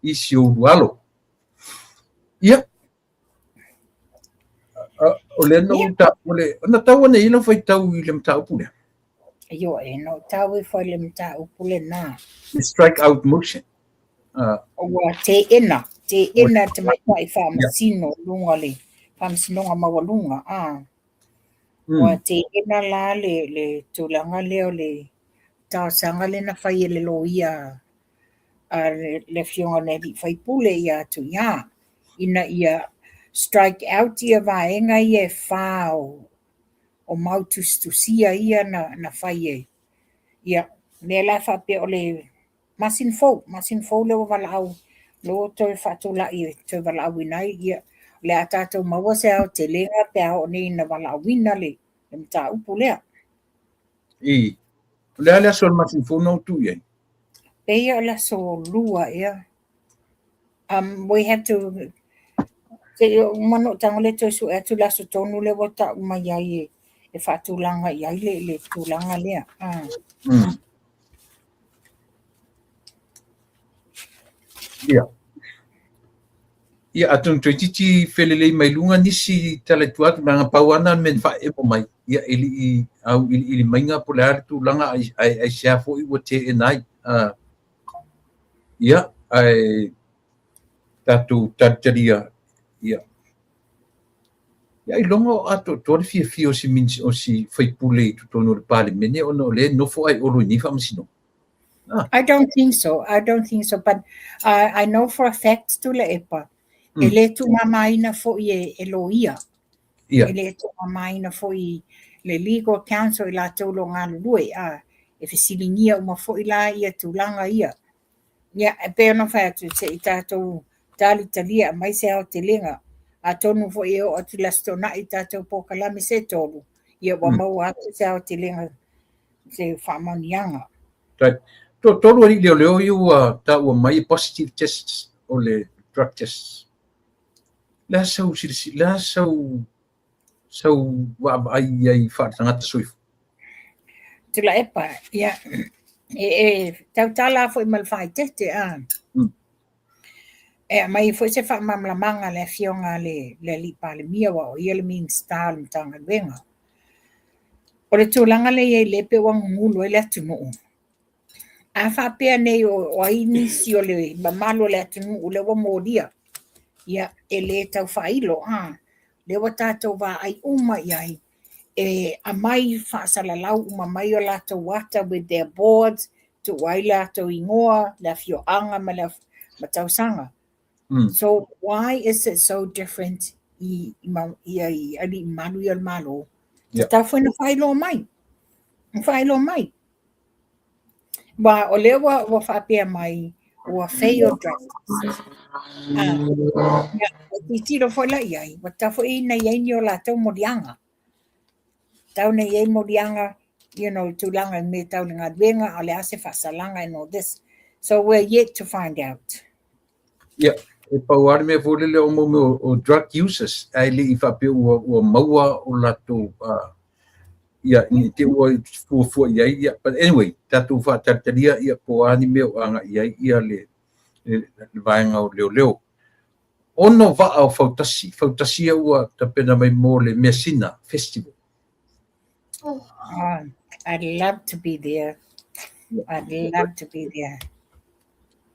I si ou alo. Ia, o lea na ou taua le, na tau anei lau faitau i le mataupu lea. Ioe, na ou tau ifo i le mataupu lena. The strike out motion. Ua teena, teena tamaitai faamasino i luga o le Faamasinoga Maualuga. Ua teena la le tulaga lea o le talosaga lea na fai e le loia a le afioga i le alii faipule ia Tuia ina ia strike out ia vaega ia e fa o mau tusitusia ia na fai e ia lea la faapea o le masina fou, masina fou lea ua valaau lea ua toe faatulai e toe valaauina ai ia o le a tatou maua se aotelega pe a oo nei ina valaauina le mataupu lea. I, o le a le aso o le masina fou na ou tuu i ai? Pei o le aso 2 ea. We have to se i uma ona ou tago lea toe sue atu le aso tonu lea ua tau mai ai e faatulaga i ai le tulaga lea. Ia. Ia, atonu toeitiiti felelei mai luga nisi tala i tua atu, leaga pau lava na o le mea na faaemo mai, ia e le i auiliili maiga po o le a le tulaga ae aisea foi ua teena ai. Ia, ae tatou talitalia, ia, ia ailoga o atoatoa le fiafia o si o si faipule i totonu o le Palemene ona o lea e nofo ae olo i nei faamasinoga. I don't think so. I don't think so. But I know for a fact, Tuilaepa, e le tuumamaina foi e loia. E le tuumamaina foi le legal counsel i latou o lo o galulue. E fesiligia uma foi la ia tulaga ia. Ia, e pei ona fai atu, se i tatou talitalia aumai se aotelega. Atonu foi e oo atu i le Aso Toonai tatou polokalame se tolu, ia ua maua atu se aotelega se faamaoniaga. Right. Toatolu alii leoleo ia ua taua mai e positive tests o le drug tests. Le a sau silasila, le a sau vaavaai i ai faaletagata soifua? Tuilaepa, ia, e tautala foi ma le faaeteete. E aumai foi se faamalamalamaga a le afioga a le alii Palemia aua o ia le Minisita o le Matagaluega. O le tulaga lea e i ai lea pei ua gugulu ai le atunuu. A faapea nei o ai nisi o le mamalu o le atunuu lea ua molia, ia e le tau faailo, lea ua tatou vaai uma i ai, e aumai faasalalau uma mai o latou ata with their boards, tuu ai latou igoa, le afioaga ma le tausaga. So why is it so different i i alii mamalu ia o le Malo? Tatau foi ona faailoa mai. Faailoa mai. Aua o lea ua faapea mai ua fail drug test. Ia, tilotilo foi la i ai, ua tatau foi ona i ai ni o latou moliaga. Tatau ona i ai moliaga, tulaga i mea tau le galuega, o le a se faasalaga and all this. So we're yet to find out. Ia, e pau lava le mea foi lele o mea o drug users, ae le i faapea ua maua o latou, ia, ni te ua fuafua i ai, ia, but anyway, tatou faatalitalia, ia, po o a ni mea o agai i ai, ia, le vaega o leoleo. Ono vaa o Fautasi, Fautasi ia ua tapena mai mo le Measina Festival. Oh, I'd love to be there. I'd love to be there.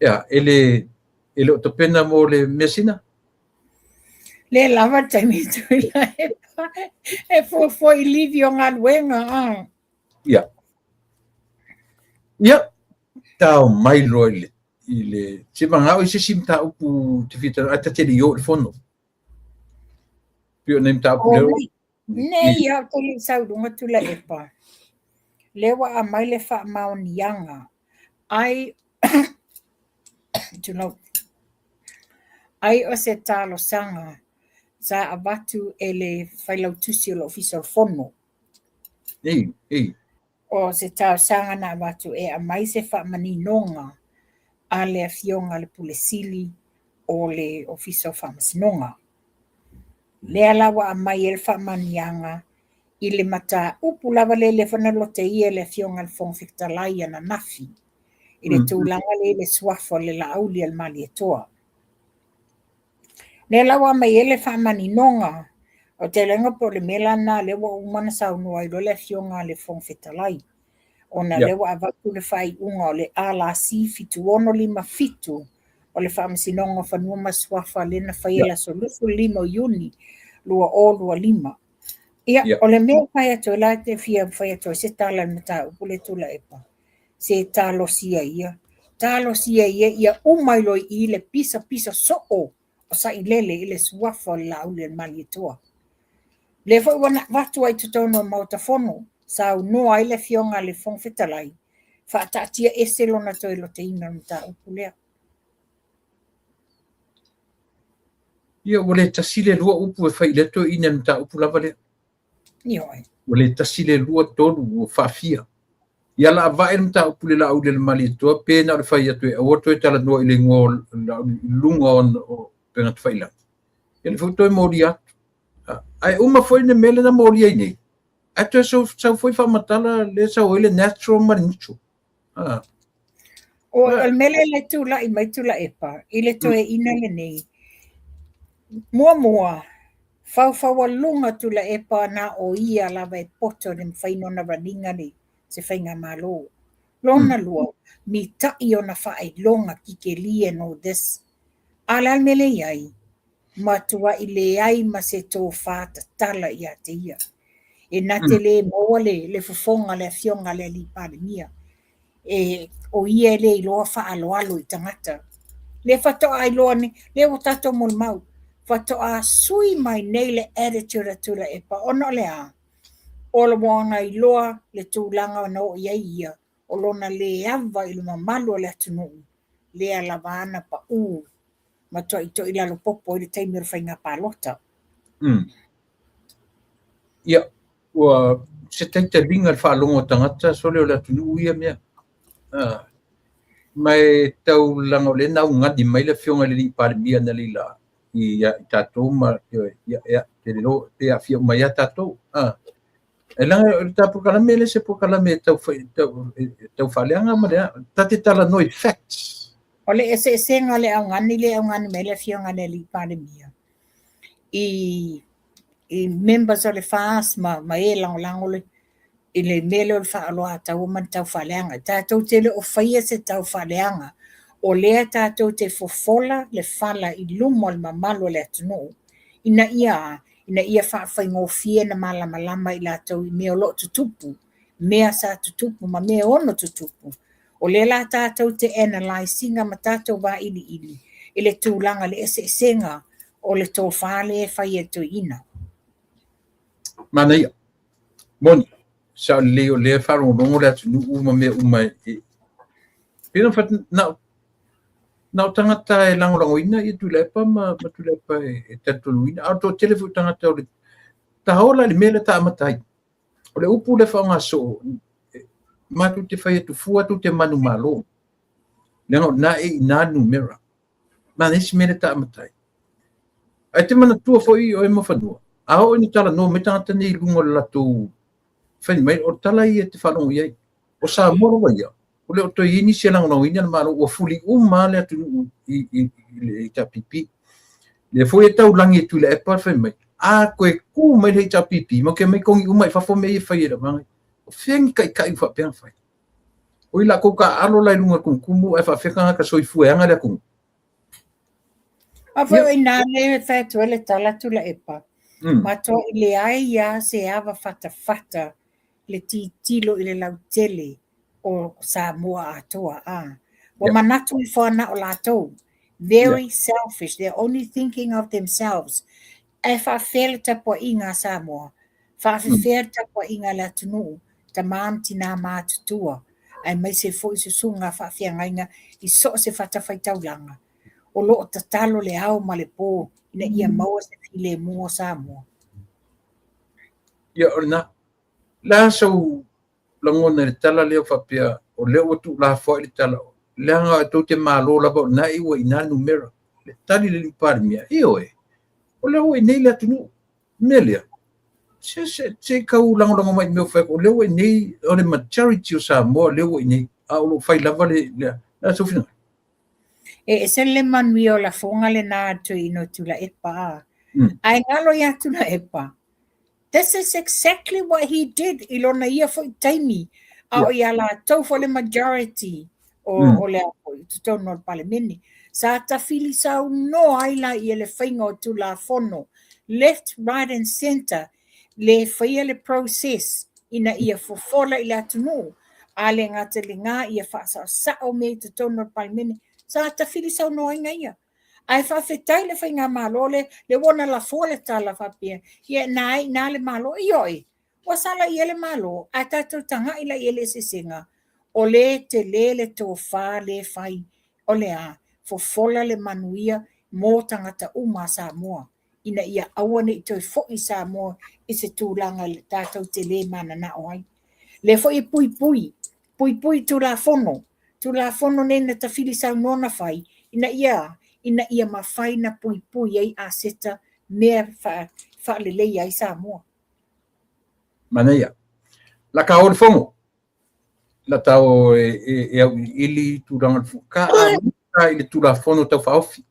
Ia, e le o tapena mo le Measina? Le lava le taimi Tuilaepa e fuafua i livi o galuega. Ia. Ia, tao mai loa i le se vagao i se isi mataupu te fia talanoa, ae ta te le i oo i le fono. Pei o nai mataupu lea. Nei au te le i sau i luga Tuilaepa. Lea ua aumai le faamaoniaga ai tulou, ai o se talosaga sa avatu e le failautusi o le Ofisa o le Fono. Ei, ei. O se talosaga na avatu e aumai se faamaninoga a le afioga a le Pule Sili o le Ofisa o Faamasinoga. Lea la ua aumai ai le faamaoniaga i le mataupu lava lea lea foi na loteia e le afioga i le Fofoga Fetalai ananafi. i le tulaga lea i le suafa o le Laaulialemalietoa. Lea la ua aumai ai le faamaninoga, ou te iloa po o le mea la lena lea ua uma ona saunoa ai loa le Afioga a le Fofoga Fetalai, ona lea ua avatu le faaiuga o le LRC 7657 o le Faamasinoga o Fanua ma Suafa lea na faia i le aso 25 o Iuni 2025. Ia, o le mea e fai atu ai la e fia fai atu ai se tala i le mataupu lea Tuilaepa, se talosia ia, talosia ia ia uma ai loa i i le pisapisa soo o Sailele i le suafa o le Laaulialemalietoa. Lea foi ua na avatu ai i totonu o le Maota Fono, saunoa ai le Afioga a le Fofoga Fetalai, faataatia ese lona toe loteina o le mataupu lea. Ia, ua le tasi le lua upu e fai i lea toeaina i le mataupu lava lea. Ioe. Ua le tasi le lua, tolu, ua faafia. Ia la vae le mataupu i le Laaulialemalietoa pe na o le fai atu e aua toe talanoa i le igoa o Laauli i luga o upega tafailagi. Ia lea foi ua toe molia atu. Ae uma foi le mea lea na molia ai nei, ae toe sau foi faamatala lea sau ai le natural ma le neutral. O le mea lea e tulai mai Tuilaepa i le toeaina lenei. Muamua, faufaualuga Tuilaepa na o ia lava e poto i le mafai ona run ina le se faigamalo. Lona lua, mitai ona faailoga kikeli and all this. A o le a le mea lea e i ai? Matuai leai ma se tofa tatala ia te ia. E na te le maua le fofoga o le Afioga a le Alii Palemia. E, o ia e le iloa faaaloalo i tagata. Lea faatoa iloa nei, lea ua tatou molimau, faatoa sui mai nei le attitude a Tuilaepa ona o le a? O ua iloa le tulaga na oo i ai ia, o lona le ava i le mamalu o le atunuu, lea lava ana pau ma toitoi lalo popo i le taimi o le faiga palota. Ia, ua se taitaliga le faalogo o tagata sole o le atunuu ia mea. Ma e tau laga o lea na augani mai le Afioga i le Alii Palemia analeila ia i tatou ma ia, te le pe aafia uma ia tatou. E laga o le ta polokalame le se polokalame e tau, tau, tau faaleaga ma lea. Ta te talanoa i facts. O le eseesega o le augani le augani mai le Afioga i le Alii Palemia i members o le FAST ma e lagolago le i le mea lea o le faaoloataua ma le taufaaleaga. Tatou te le o faia se taufaaleaga, o lea tatou te fofola le fala i luma o le mamalu o le atunuu, ina ia faafaigofie na malamalama i latou i mea o lo o tutupu, mea sa tutupu ma mea ono tutupu. O lea la tatou te analyse ina ma tatou vailiili i le tulaga le eseesega o le tofa lea e fai e toeaina. Manaia. Moni, sa lelei o lea faalogologo le atunuu ma mea uma e pei ona fai na o tagata e lagolagoina ia Tuilaepa ma Tuilaepa e talitonuina, a o le toatele foi o tagata o le taola i le mea lea ta amata ai. O le upu lea faaaoga soo, matou te fai atu fua tou te manumalo. Leaga o lena e i ina numera. Ma nisi mea lea ta amata ai. Ae te manatua foi oe ma fanua, a oo ina talanoa mai tagata nei i luga o le latou fai mai, o le tala ia te faalogo i ai. O Samoa lava ia, o le o toe i ai nisi e lagolagoina le Malo, ua fuli uma lava le atunuu i le HRPP. Lea foi e taulagi e Tuilaepa fai mai, a toe tu mai le HRPP, ma te mai togi uma i fafo mea ia e fai e le vaega. O fea ni taitai ua faapea ona fai? O i latou taaalo la i luga o le tumutumu ae faafefea tagata soifua e aga le atunuu. A foi o ina le fai atu ai le tala Tuilaepa, matuai leai lava se ava fatafata le tilotilo i le lautele o Samoa atoa. Ua manatu ifo ana o latou. Very selfish. They're only thinking of themselves. Ae faafefea le tapuaiga a Samoa, faafefea le tapuaiga a le atunuu, tama ma tina matutua, aemaise foi susuga faafeagaiga i so o se fatafaitaulaga. O lo o tatalo le ao ma le po ina ia maua se filemu o Samoa. Ia, o lena. La sau lagona i le tala lea faapea, o lea ua tuulafoai le tala, leaga tou te malo lava o lena e ua i ina numera. Le tali le Alii Palemia, ioe, o lea ua i nei le atunuu. Mea lea, se tau lagolago mai i mea o fai atu, o lea ua i nei, o le majority o Samoa lea ua i nei. a o lo o fai lava le le a sou finagalo. E ese le manuia o lafoga lena a le toeaina o Tuilaepa a. Ae galo ia Tuilaepa, this is exactly what he did i lona ia foi taimi a o ia latou foi le majority o le a foi i totonu o le Palemene. Sa tafili saunoa ai laia i le faiga o Tulafono left, right and centre le faia le process ina ia fofola i le atunuu, a le gata i lena ia faasaosao mea i totonu o le Palemene. Sa tafili saunoaina ia. Ae faafetai le Faigamalo lea, lea ua ona lafoa le tala faapea, ia na ai i ina le Malo. Ioe, ua salaia le Malo, ae tatou tagai la i ai i le eseesega, o lea e tele le tofa lea e fai, o le a? Fofola le manuia mo tagata uma a Samoa, ina ia aua ne i toe foi Samoa i se tulaga tatou te le mananao ai. Lea foi e puipui, puipui i Tulafono, Tulafono nei na tafili saunoa na fai, ina ia ina ia mafai na puipui ai aseta mea faaleleia ai Samoa. Manaia. La ka o le fono. La ta o e auiliili tulaga o le fono. Ka amata i le Tulafono Tau Faaofi.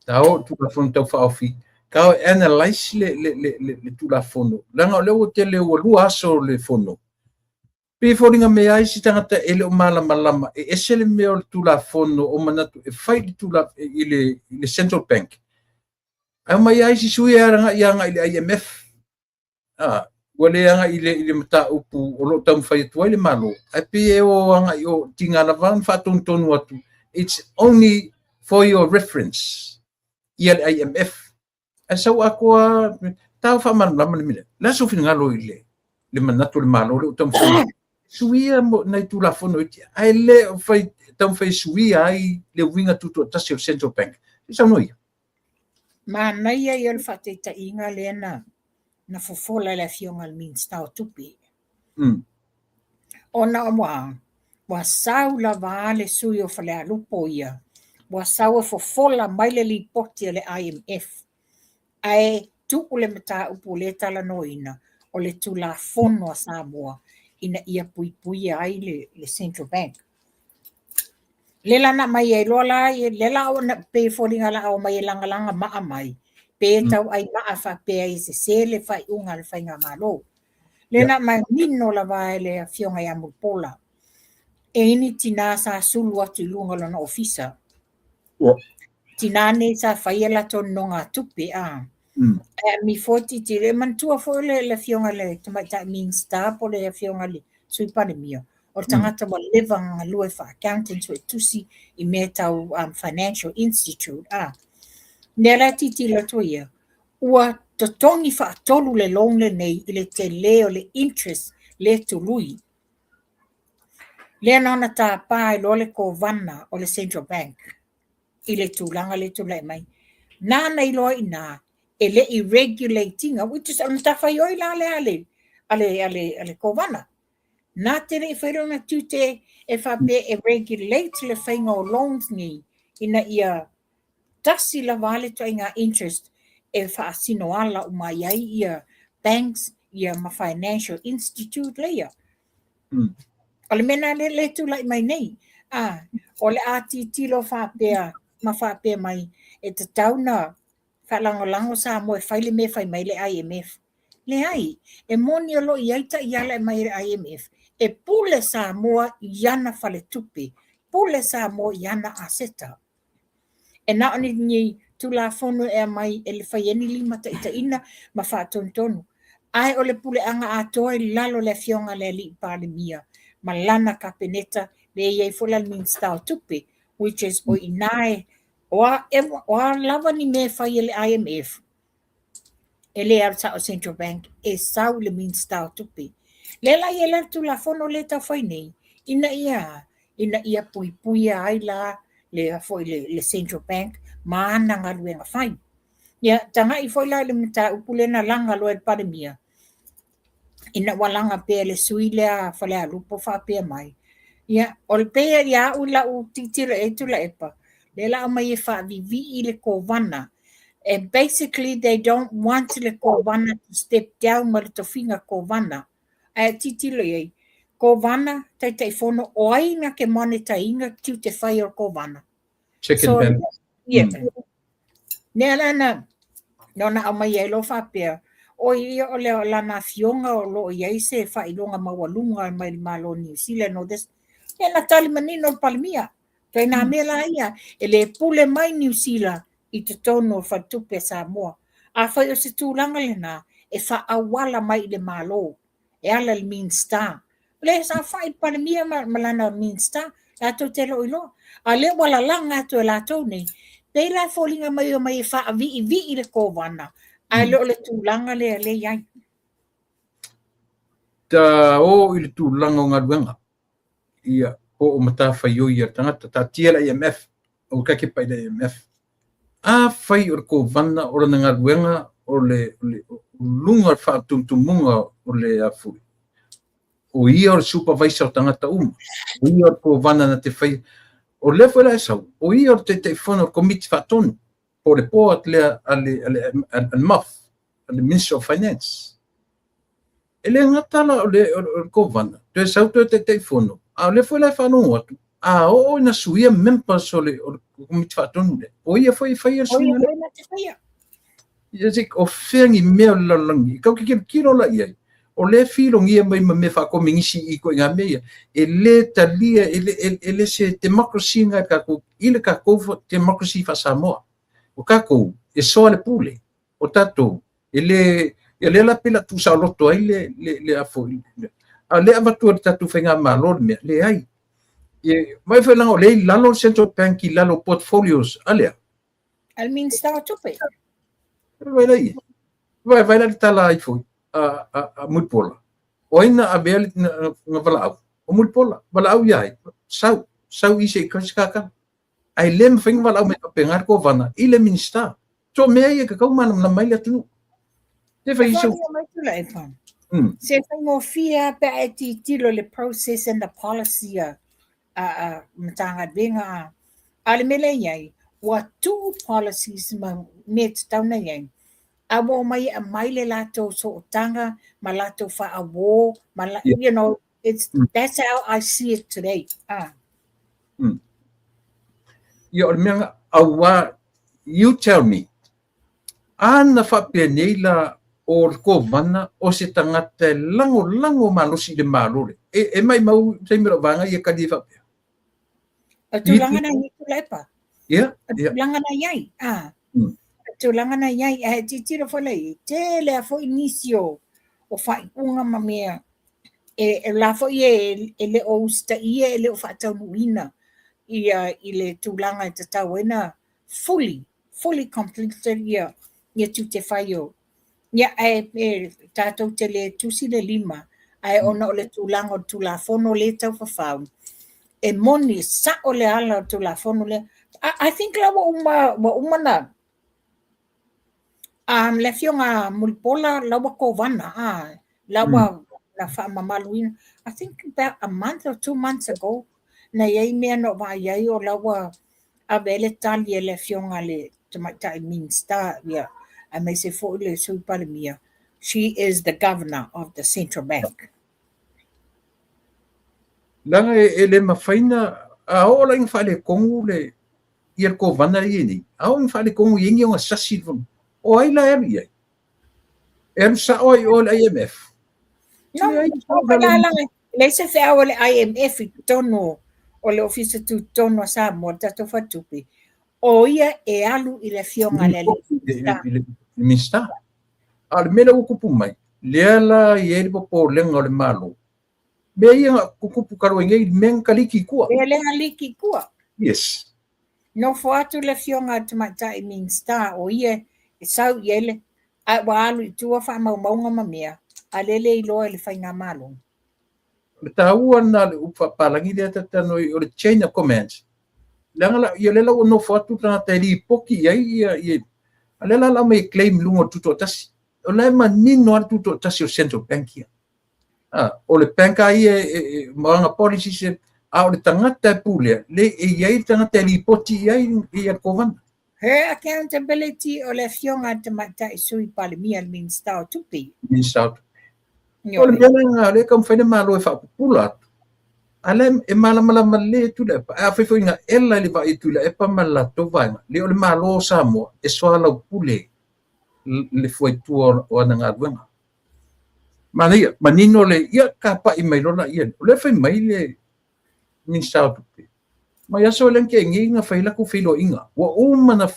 Ta o i le Tulafono Tau Faaofi, ka o e analyse le Tulafono. Leaga o lea ua tele ua 2 aso le fono. Pei e foliga mai ai isi tagata e le o malamalama e ese le mea o le Tulafono o manatu e fai i le Central Bank. Ae omai ai isi sui e agai i le IMF. Ua le agai i le mataupu o lo o taumafai atu ai le Malo. Ae pei e o agai o tiga lava ona faatonutonu atu. It's only for your reference ia le IMF. Ae sau atoa tau faamalamalama le mea. Le a sou finagalo i le manatu o le Malo lea ua taumafai suia nai Tulafono iti, ae le o fai taumafai e suia ai le uiga tutoatasi o le Central Bank. Se saunoa ia. Manaia ia o le faataitaiga lea na fofola e le Afioga i le Minisita o Tupe. Ona ua sau lava le sui o Falealupo ia, ua sau e fofola mai le lipoti a le IMF, ae tuu le mataupu lea talanoaina o le Tulafono a Samoa ina ia puipuia ai le Central Bank. Le la na mai ai loa la, le la o na pei e foliga la o mai e lagalaga maa mai, pe tau ai maa faapea i sese le faaiuga a le Faigamalo. Le na manino lava e le Afioga ia Mulipola, e ini tina sa sulu atu i luga o lona ofisa. Tina nei sa faia latou nonogatupe a. Ae mi foi titilo, e manatua foi le Afioga i le Tamaitai Minisita po o le Afioga i le Sui Palemia, o le tagata ua leva ona galue faa-accountant, suetusi i mea tau financial institute a. Lea la e tilotilo atu ia, ua totogi faatolu le loan lenei i le tele o le interest le tului. Lea na ona tapa ai loa le kovana o le Central Bank i le tulaga lea e tulai mai. Nana iloa i ina e le i regulate ina, which is o le matafaioi la lea a le kovana. Na te le i fai lona tiute e faapea e regulate le faiga o loans nei ina ia tasi lava le ituaiga interest e faasino ala uma ai ia banks ia ma financial institute leia. O le mea lena le tulai mai nei. A, o le a tilotilo faapea ma faapea mai e tatau na faalagolago Samoa e fai le mea e fai mai le IMF. Leai, e moni o lo o i ai taiala e mai le IMF, e pule Samoa i ana faletupe, pule Samoa i ana aseta. E na o ni Tulafono e aumai e fai ai ni limataitaiina ma faatonutonu. Ae o le puleaga atoa i lalo le Afioga i le Alii Palemia ma lana Kapeneta lea e i ai foi la le Minisita o Tupe, which is o i ina e o a lava ni mea e fai e le IMF, e le alu sao Central Bank, e sau i le Minisita o Tupe. Lea la i ai la le Tulafono lea e tau fai nei, ina ia puipuia ai la le foi le Central Bank ma ana galuega fai. Ia, tagai foi la i le mataupu lea na laga loa e le Palemia, ina ua laga pea e le sui lea Falealupo faapea mai. Ia, o le pei ia au i lau tilotilo i ai Tuilaepa, lea la aumai e faavivii le kovana. And basically they don't want le kovana to step down ma le tofiga kovana. Ae tilotilo i ai, Kovana, Taitaifono, o ai na te monitor ina tiute fai o le Kovana? Check and balance. Yeah. Nea la na, na ona aumai ai loa faapea, oi ia o le lana afioga o lo o i ai se faailoga maualuga mai le Malo o Niu Sila and all this. Ia na tali manino le Palemia. Ituaiga mea la ia, e le pule mai Niu Sila i totonu o faletupe a Samoa. Afai o se tulaga lena, e faaauala mai i le Malo, e ala i le Minisita. O lea e saofai le Palemia ma lana Minisita, latou te le o iloa. A o lea ua lalaga atu e latou nei, pei la e foliga mai e omai e faaviivii le Kovana, ae le o le tulaga lea lea e i ai. Ta o i le tulaga o galuega, ia, po o matafaioi a le tagata, taatia le IMF, aua ta te pai i le IMF. Afai o le Kovana o lana galuega o le luga o le faatumutumuga o le afuri, o ia o le supervisor o tagata uma, o ia o le Kovana na te faia. O lea foi la e sau, o ia o le Taitaifono o le Komiti Faatonu, po o le board lea a le MOF, a le Ministry of Finance. E le gata la o le Kovana, toe sau toe Taitaifono, a o lea foi la e faalogo atu, a oo ina suia members o le Komiti Faatonu lea, o ia foi e faia le suiga lea. Ia se o fea ni mea o le lalolagi, e tau te tilotilo la i ai, o lea e filogia mai ma mea faakominisi i ituaiga mea ia, e le talia, e le se democracy na i le tatou democracy faa-Samoa. O tatou, e soa le pule, o tatou, e le, ia lea la pei la tuusaoloto ai le afo, a o lea avatu e le tatou faigamalo le mea, leai. Mai foi leaga o lea i lalo le Central Bank i lalo o portfolios a lea. A le Minisita o Tupe. Vai la ia. Vai vai la le tala ai foi a Mulipola. O ai na avea na valaau? O Mulipola, valaau ia ai. Sau, sau i se i kasi kaka. Ae le mafai ona valaau mai faapena le Kovana i le Minisita. So mea ia e tatau malamalama ai le atunuu. Te fai sau. Se faigofie lava pe a e tilotilo i le process and the policy a Matagaluega a. A o le mea lea e i ai, ua tuu policies ma mea e tatau ona i ai, a ua omai e aumai le latou sootaga ma latou faauo ma you know, it's that's how I see it today. Ah. Ia, o le mea na, aua, you tell me, a na faapea nei la o le Kovana o se tagata e lagolago malosi i le Malo le, e maumau taimi o lau vaega ia tali ai faapea. O tulaga na i Tuilaepa. Ia, O tulaga na i ai. Ah. O tulaga na i ai. Ae tilotilo foi la i ai, tele lava foi nisi o faaiuga ma mea e la foi e le o usitaia, e le o faataunuuina ia i le tulaga e tatau ai na fully completed ia tiute fai o. Ia, ae e, tatou te le tusi le lima, ae ona o le tulaga o le Tulafono lea e taufafau, e moni sao le ala o le Tulafono lea. I think la ua uma na le afioga Mulipola la ua Kovana, la ua na faamamaluina. I think about a month or 2 months ago, na i ai mea na ou vaai ai o la ua ave ai le tali e le afioga le Tamaitai Minisita, ia, aemaise foi le Sui Palemia. She is the governor of the central bank. Leaga e le mafai na, a oo la ina faaletonu le, ia le Kovana ia nei, a oo ina faaletonu i ai ni ona sasi i le fono, o ai la e alu i ai? E alu sao ai o le IMF? No, o la la leai se feau o le IMF i totonu o le Ofisa Tutotonu a Samoa, le tatou faletupe. O ia e alu i le afioga le alii I le Minisita. A o le mea lea ua tupu mai, lea la i ai le popolega o le Malo. Mea ia na tutupu talu ai nei, mea na kaliki i tua. Mea lea na liki i tua. Yes. Nofo atu le afioga a Tamaitai Minisita o ia e sau i ai le, ae ua alu i tua faamaumauga ma mea, a lea le iloa e le faigamalo. O le taua lena o le upu faapalagi lea ta te talanoa ai, o le chain of commands. Leaga la, ia lea la ua nofo atu le tagata e lipoti i ai ia, a lea la o le a aumai e claim i luga o le tutoatasi. O la e manino lava le tutoatasi o le Central Bank ia. Ah, o le bank a ia e ma ana policies, a o le tagata e pulea, le e i ai le tagata e lipoti i ai ia le Kovana. Her accountability o le afioga a Tamaitai Sui Palemia, le Minisita o Tupe. Minisita o Tupe. O le mea lena lea e taumafai le Malo e faapupula atu, a lea e malamalama lelei e Tuilaepa. Ae afai foi na ela i le vaai a Tuilaepa ma le latou vaega, le o le Malo o Samoa e soalaupule le fuaitua o ana galuega. Manaia, manino le, ia tapai mai loa laia. O lea fai mai le Minisita o Tupe, mai aso lea na tea nei na fai latou feiloaiga. Ua uma na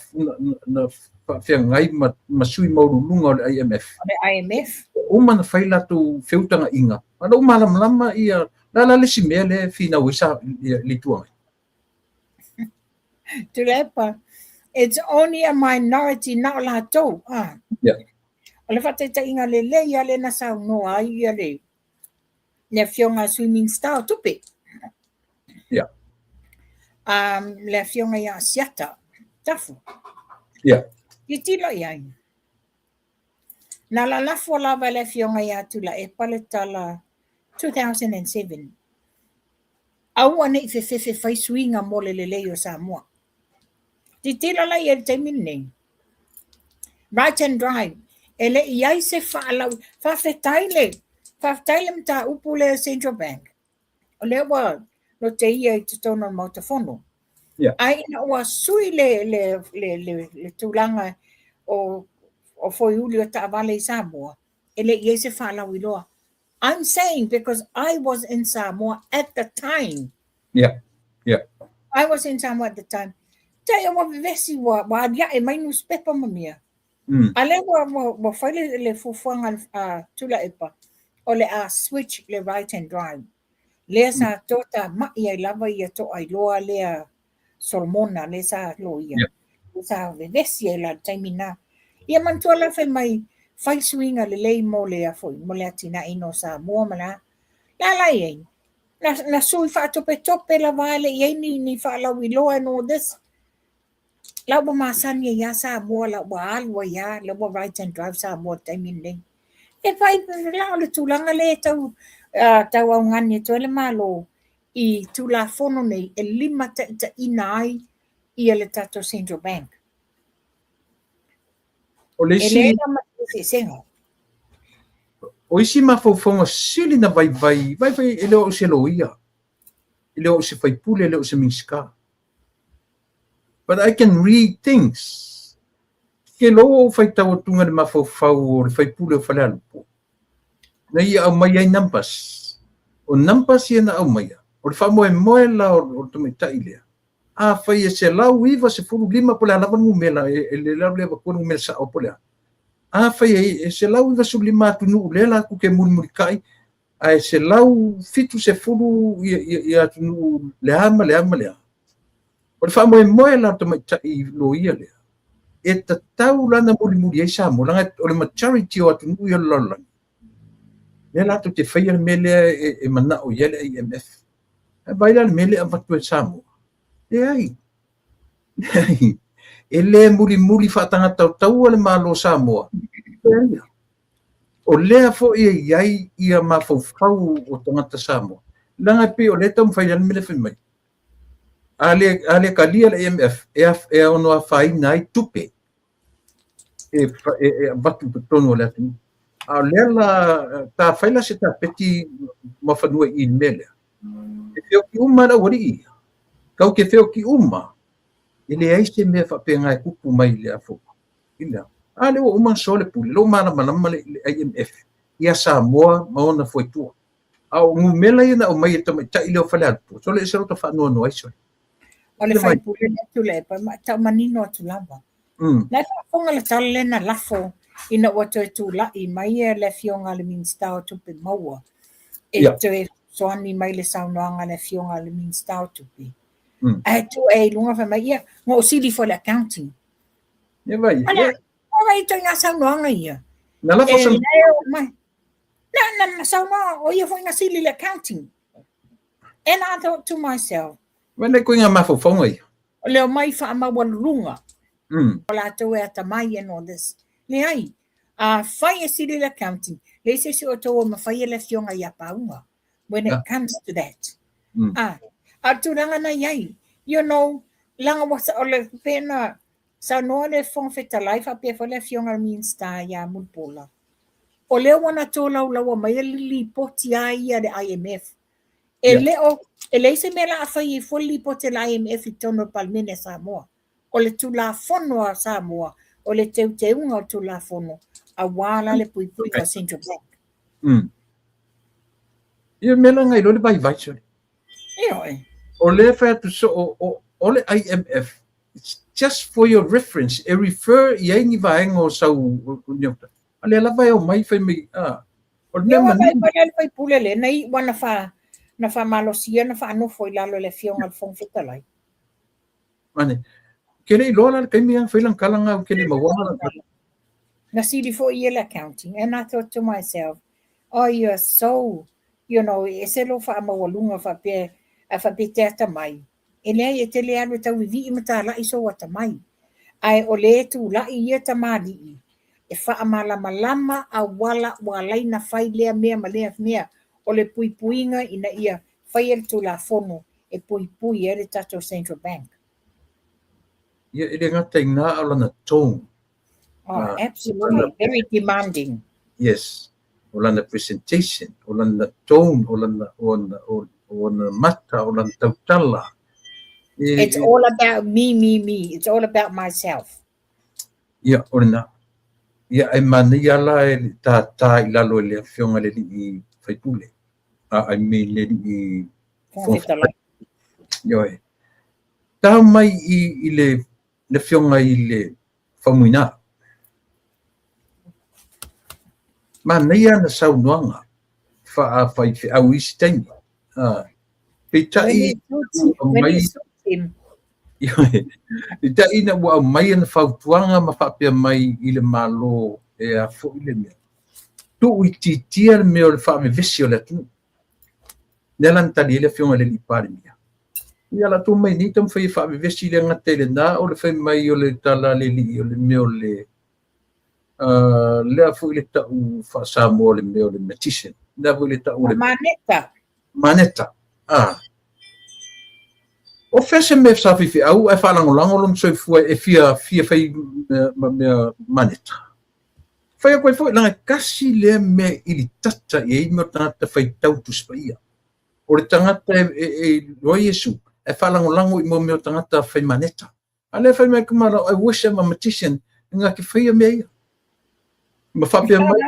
faafeagai ma sui maualuluga o le IMF. O le IMF. Ua uma na fai latou feutagaiga. A o la ua malamalama ia, la la le isi mea lea e finau ai sa, ia, le Itu Agai. Tuilaepa, it's only a minority na o latou. Ah. Yeah. O le faataitaiga lelei lava lea na saunoa ai ia le le afioga a Sui Minisita o Tupe. Yeah. Le afioga ia Asiata Tafu. Yeah. Tilotilo i ai. Na lalafo lava e le afioga ia Tuilaepa le tala 2007. Aua ne i fefefe fai suiga mo le lelei o Samoa. Tilotilo la i ai i le taimi lenei. Right and drive. E le i ai se faalau. Faafetai le, faafetai le mataupu lea Central Bank. O lea ua loteia i totonu o le Maota Fono. Yeah. Ae ina ua sui le, le, le, le, le tulaga o, o foiuli o taavale i Samoa, e le i ai se faalauiloa. I'm saying because I was in Samoa at the time. Yeah. Yeah. I was in Samoa at the time. Tai ua vevesi ua, ua aliae mai newspaper ma mea. A lea ua, ua, ua fai le, le fuafuaga a Tuilaepa, o le a switch le right hand drive. Lea sa toatamai ai lava ia Toailoa lea Solomona lea sa loia. Yeah. Lea sa vevesi ai la i le taimi na. Ia manatua la fai mai, fai suiga lelei mo le a foi, mo le atinaeina o Samoa ma le a. La la i ai, na, na sui faatopetope lava e le i ai ni, ni faalauiloa and all this. La ua masani ai lava Samoa, la ua alu ai lava, la ua right hand drive Samoa i le taimi lenei. E fai la o le tulaga lea e tau, tau augani atu ai le Malo i Tulafono nei e limataitaiina ai ia le tatou Central Bank. O le E isi, leai la ma se eseesega. O isi mafaufauga sili na vaivai, vaivai e le o au se loia, e le o au se faipule, e le o se Minisita. But I can read things. Ke lou ou faitau atuga le mafaufau o le faipule o Falealupo, na ia aumai ai numbers. O numbers ia na aumaia, o le faamoemoe la o le tamaitai lea, afai e 195 po o le a lava le numera, e le lalo le avatua le numera sao po o le a. Afai e 195 atunuu lea latou te mulimulitai, ae 170 ia atunuu le a ma le a ma le a. O le faamoemoe la o le tamaitai loia lea, e tatau la na mulimuli ai Samoa, leaga o le majority o atunuu ia o le lalolagi, lea latou te faia le mea lea e manao i ai le IMF. Ae vaai la le mea lea e avatu e Samoa. Leai, leai. E le mulimuli faatagatautaua le Malo o Samoa. Leai. O lea foi e i ai ia mafaufau o tagata Samoa. Leaga e pei o lea e taumafai le mea lea fai mai. A le talia le IMF, e ono afaina ai tupe e avatu i totonu o le atunuu. A o lea la, ta fai la se tapeti mafanua i le mea lea. E feoki uma le aualii ia. Kau ke feoki uma, e leai se mea faapena e tupu mai i le afo. I le a lea ua uma ona soa le pule, lea ua malamalama le IMF ia Samoa ma ona fuaitua. A o numera ia na aumai e tamaitai lea o Falealupo, sole e se lota faanoanoa ai sole. O le faipule lea Tuilaepa, ma tau manino atu lava. Na e faafofoga le tala lea na lafo ina ua toe tulai mai le afioga a le Minisita o Tupe Maua e toe fesoasoani mai le saunoaga a le afioga a le Minisita o Tupe. Ae tu e i luga fai mai, ia, na ou sili foi le accounting. Ia vai. Ala, o ai ituaiga saunoaga ia. Na lafo E leo mai. Na, na, na saunoa, o ia foi na sili le accounting. And I thought to myself. Vai nei koe ngā mafaufauga ia. O leo mai whaamaualuluga. O latou e atamai and all this. Leai, a fai e sili le accounting, leai se isi o outou o mafai e le afioga ia Pauga when it comes to that. A, a o le tulaga na i ai, you know, leaga ua, o le pena, saunoa le Fofoga Fetalai faapea foi le afioga i le Minisita ia Mulipola. O lea ua na tolaulaua mai le lipoti a ia a le IMF. E le o, e leai se mea la a fai ai fua le lipoti a le IMF i totonu o le Palemene a Samoa. O le Tulafono a Samoa, o le teuteuga o le Tulafono, aua la le puipuiga o Central Bank. Ia mea la ngai le vaivai sole. Ioe. O lea fai atu so o le IMF, it's just for your reference, e refer i ai ni vaega o sau, a lea lava e o mai fai mai, o le mea manino. Ia, le faipule le, na i ua na fa, na faamalosia na faanofo i lalo le afioga le Fofoga Fetalai. Mane, ke le iloa la le taimi a fai lana tala na ke le maua lana tala. Na sili foi ia le accounting, and I thought to myself, oh, you are so, you know, e ese lou faamaualuga faapea, a faapea te atamai. E leai, e te le alu e tauivii ma talai sou atamai. Ae o le tulai ia tamalii, e faamalamalama auala ua alai na fai lea mea ma lea mea, o le puipuiga ina ia faia le Tulafono e puipui ai le tatou Central Bank. Ia, e le gata i na o lana tone. Oh, absolutely. Very demanding. Yes. O lana presentation, o lana tone, o lana, o lana, o lana mata, o lana tautala. It's all about me, me, me. It's all about myself. Ia, o lena. Ia, e manaia la e tā i lalo e le afioga le alii faipule. I mean le alii Fofoga Fetalai. Ioe. Tau mai i le afioga i le Faumuina. Manaia ana saunoaga faafaifeau i isi taimi. Peitai peitai ina ua aumai ana fautuaga ma faapea mai i le Malo e a foi le mea. Tuuitiitia le mea o le faavevesi o le atunuu. Lea la na tali ai le afioga i le alii Palemia. Ia la tuu mai nei taumafai e faavevesi le gata i lena o le fai mai o le tala a le alii o le mea o le lea foi le tau faa-Samoa le mea o le magician. Lea foi le tau o le maneta. Maneta. O fea se mea sa faifeau ae faalagolago lona soifua e fia fia fai ma mea maneta. Fai atu ai foi, leaga e tasi lea mea i litata i ai mea o tagata faitau Tusi Paia. O le tagata e iloa Iesu, ae faalagolago i mea o tagata fai maneta. A lea fai mai kumala, I wish I'm a magician, nga ke whaia mea ia. Ma whapea mai,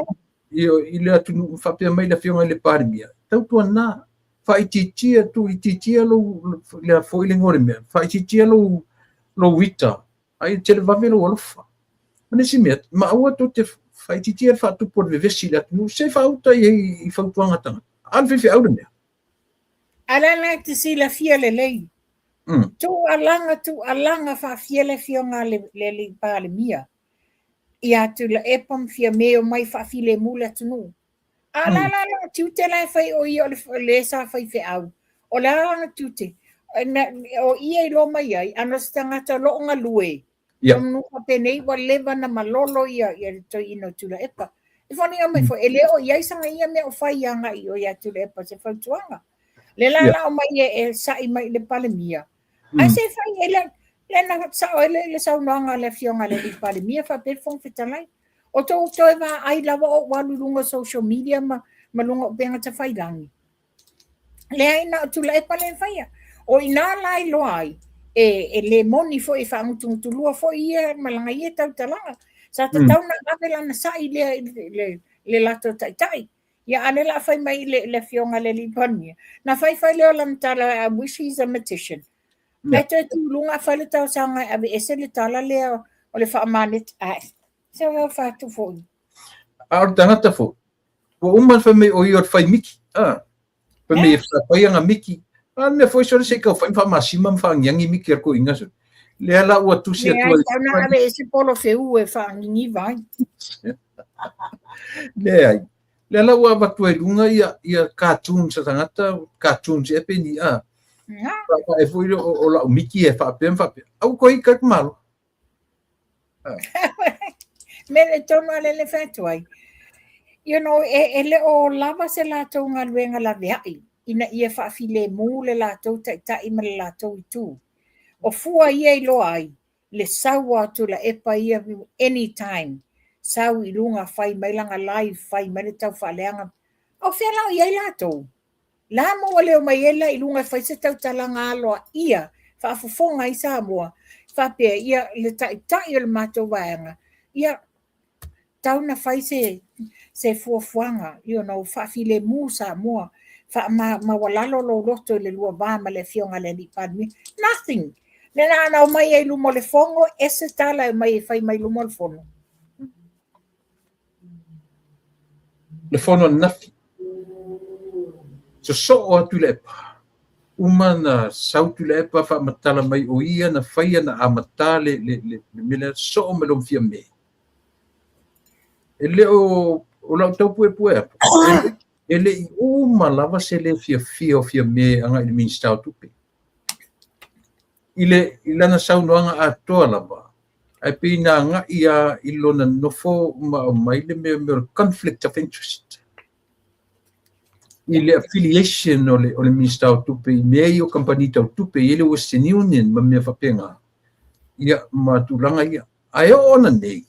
i le atunuu, ma whapea mai le afioga i le Palemia. Tautua nā, whaititia, tu ititia lou, lea foi le ngore mea, whaititia lou, lou ita, ai tele vave lou alofa. Ma nisi mea, ma aua tou te whaititia le whaatupu o le vevesi i le atunuu, se whaauta i i fautuaga tangata. A le faifeau le mea. A la la te silafia lelei. Tuualaga, tuualaga faafia le afioga a le alii Palemia ia Tuilaepa ma Fiame omai faafilemu le atunuu. A la la lona tiute la e fai o ia o le sa faifeau. O le a lona tiute? O ia i iloa mai ai, ana o se tagata o lo o galue. Manu faapenei ua leva na malolo ia le toeaina o Tuilaepa. E foliga mai foi, e le o i ai sana ia mea o fai agai i o ia Tuilaepa se fautuaga. Le la la omai e sa'i mai i le Palemia. Ae se fai e le, le na sao ai le saunoaga a le afioga i le alii Palemia faapea le Fofoga Fetalai. O tou toe vaai lava o ou alu i luga o social media ma luga o upega tafailagi. Leai na o Tuilaepa lea e faia. O i ina la iloa ai, e le moni foi e faagutugutulua foi ia ma lana ia tautalaga. Sa tatau na ave lana sa'i lea i le latou taitai. Ia a o lea o le a fai mai le afioga i le alii Palemia, na fai fai lea o lana tala, I wish he's a magician. Ae toe tu i luga fai le talosaga e aveese le tala lea o le faamaneti. Ai, se o fatu foi. A o le tagata foi, ua uma ona fai mai o ia o le fai miki. Fai mai e fai ana miki. A le mea foi sole se i tau fai ma faamasima ma faagiagi miki a le toeaina sole. Lea la ua tusi atu ai. Leai, na aveese polofeu e faaniniva ai. Leai. Lea la ua avatu ai luga ia cartoons a tagata, cartoons e pe ni a. E foi o lau miki e faapea ma faapea. Au koe i kai malo. Me le tonu a lele fai atu ai. You know, e le o lava se latou galuega laveai ina ia faafilemu le latou taitai ma le latou itu. O fua ia iloa ai le sau a Tuilaepa ia anytime. sau i luga fai mai lana live fai mai le taufaaleaga. A o fea la o i ai latou? La ma ua leo mai ai la i luga e fai se tautalaga aloaia faafofoga ai Samoa faapea ia le taitai o le matou vaega ia tau na fai se se fuafuaga you know faafilemu Samoa faamaualalo lou loto i le lua va ma le afioga i le alii Palemia. Nothing! Lea na ona omai ai i luma o le fono, ese tala e omai e fai mai luma o le fono. Le fono ananafi. Sosoo atu Tuilaepa. Uma na sau Tuilaepa faamatala mai o ia na faia na amata le le le le mea lea sosoo mai loa ma Fiame. E le o o lau tau puepue atu, e le i uma lava se le fiafia o Fiame agai i le Minisita o Tupe. I le i lana saunoaga atoa lava, ae pei na agai lava i lona nofo ma aumai le mea o le conflict of interest i le affiliation o le o le Minisita o Tupe i mea ia o kamupani tau tupe, e i ai le Western Union ma mea faapena, ia ma tulaga ia. Ae oo ananei,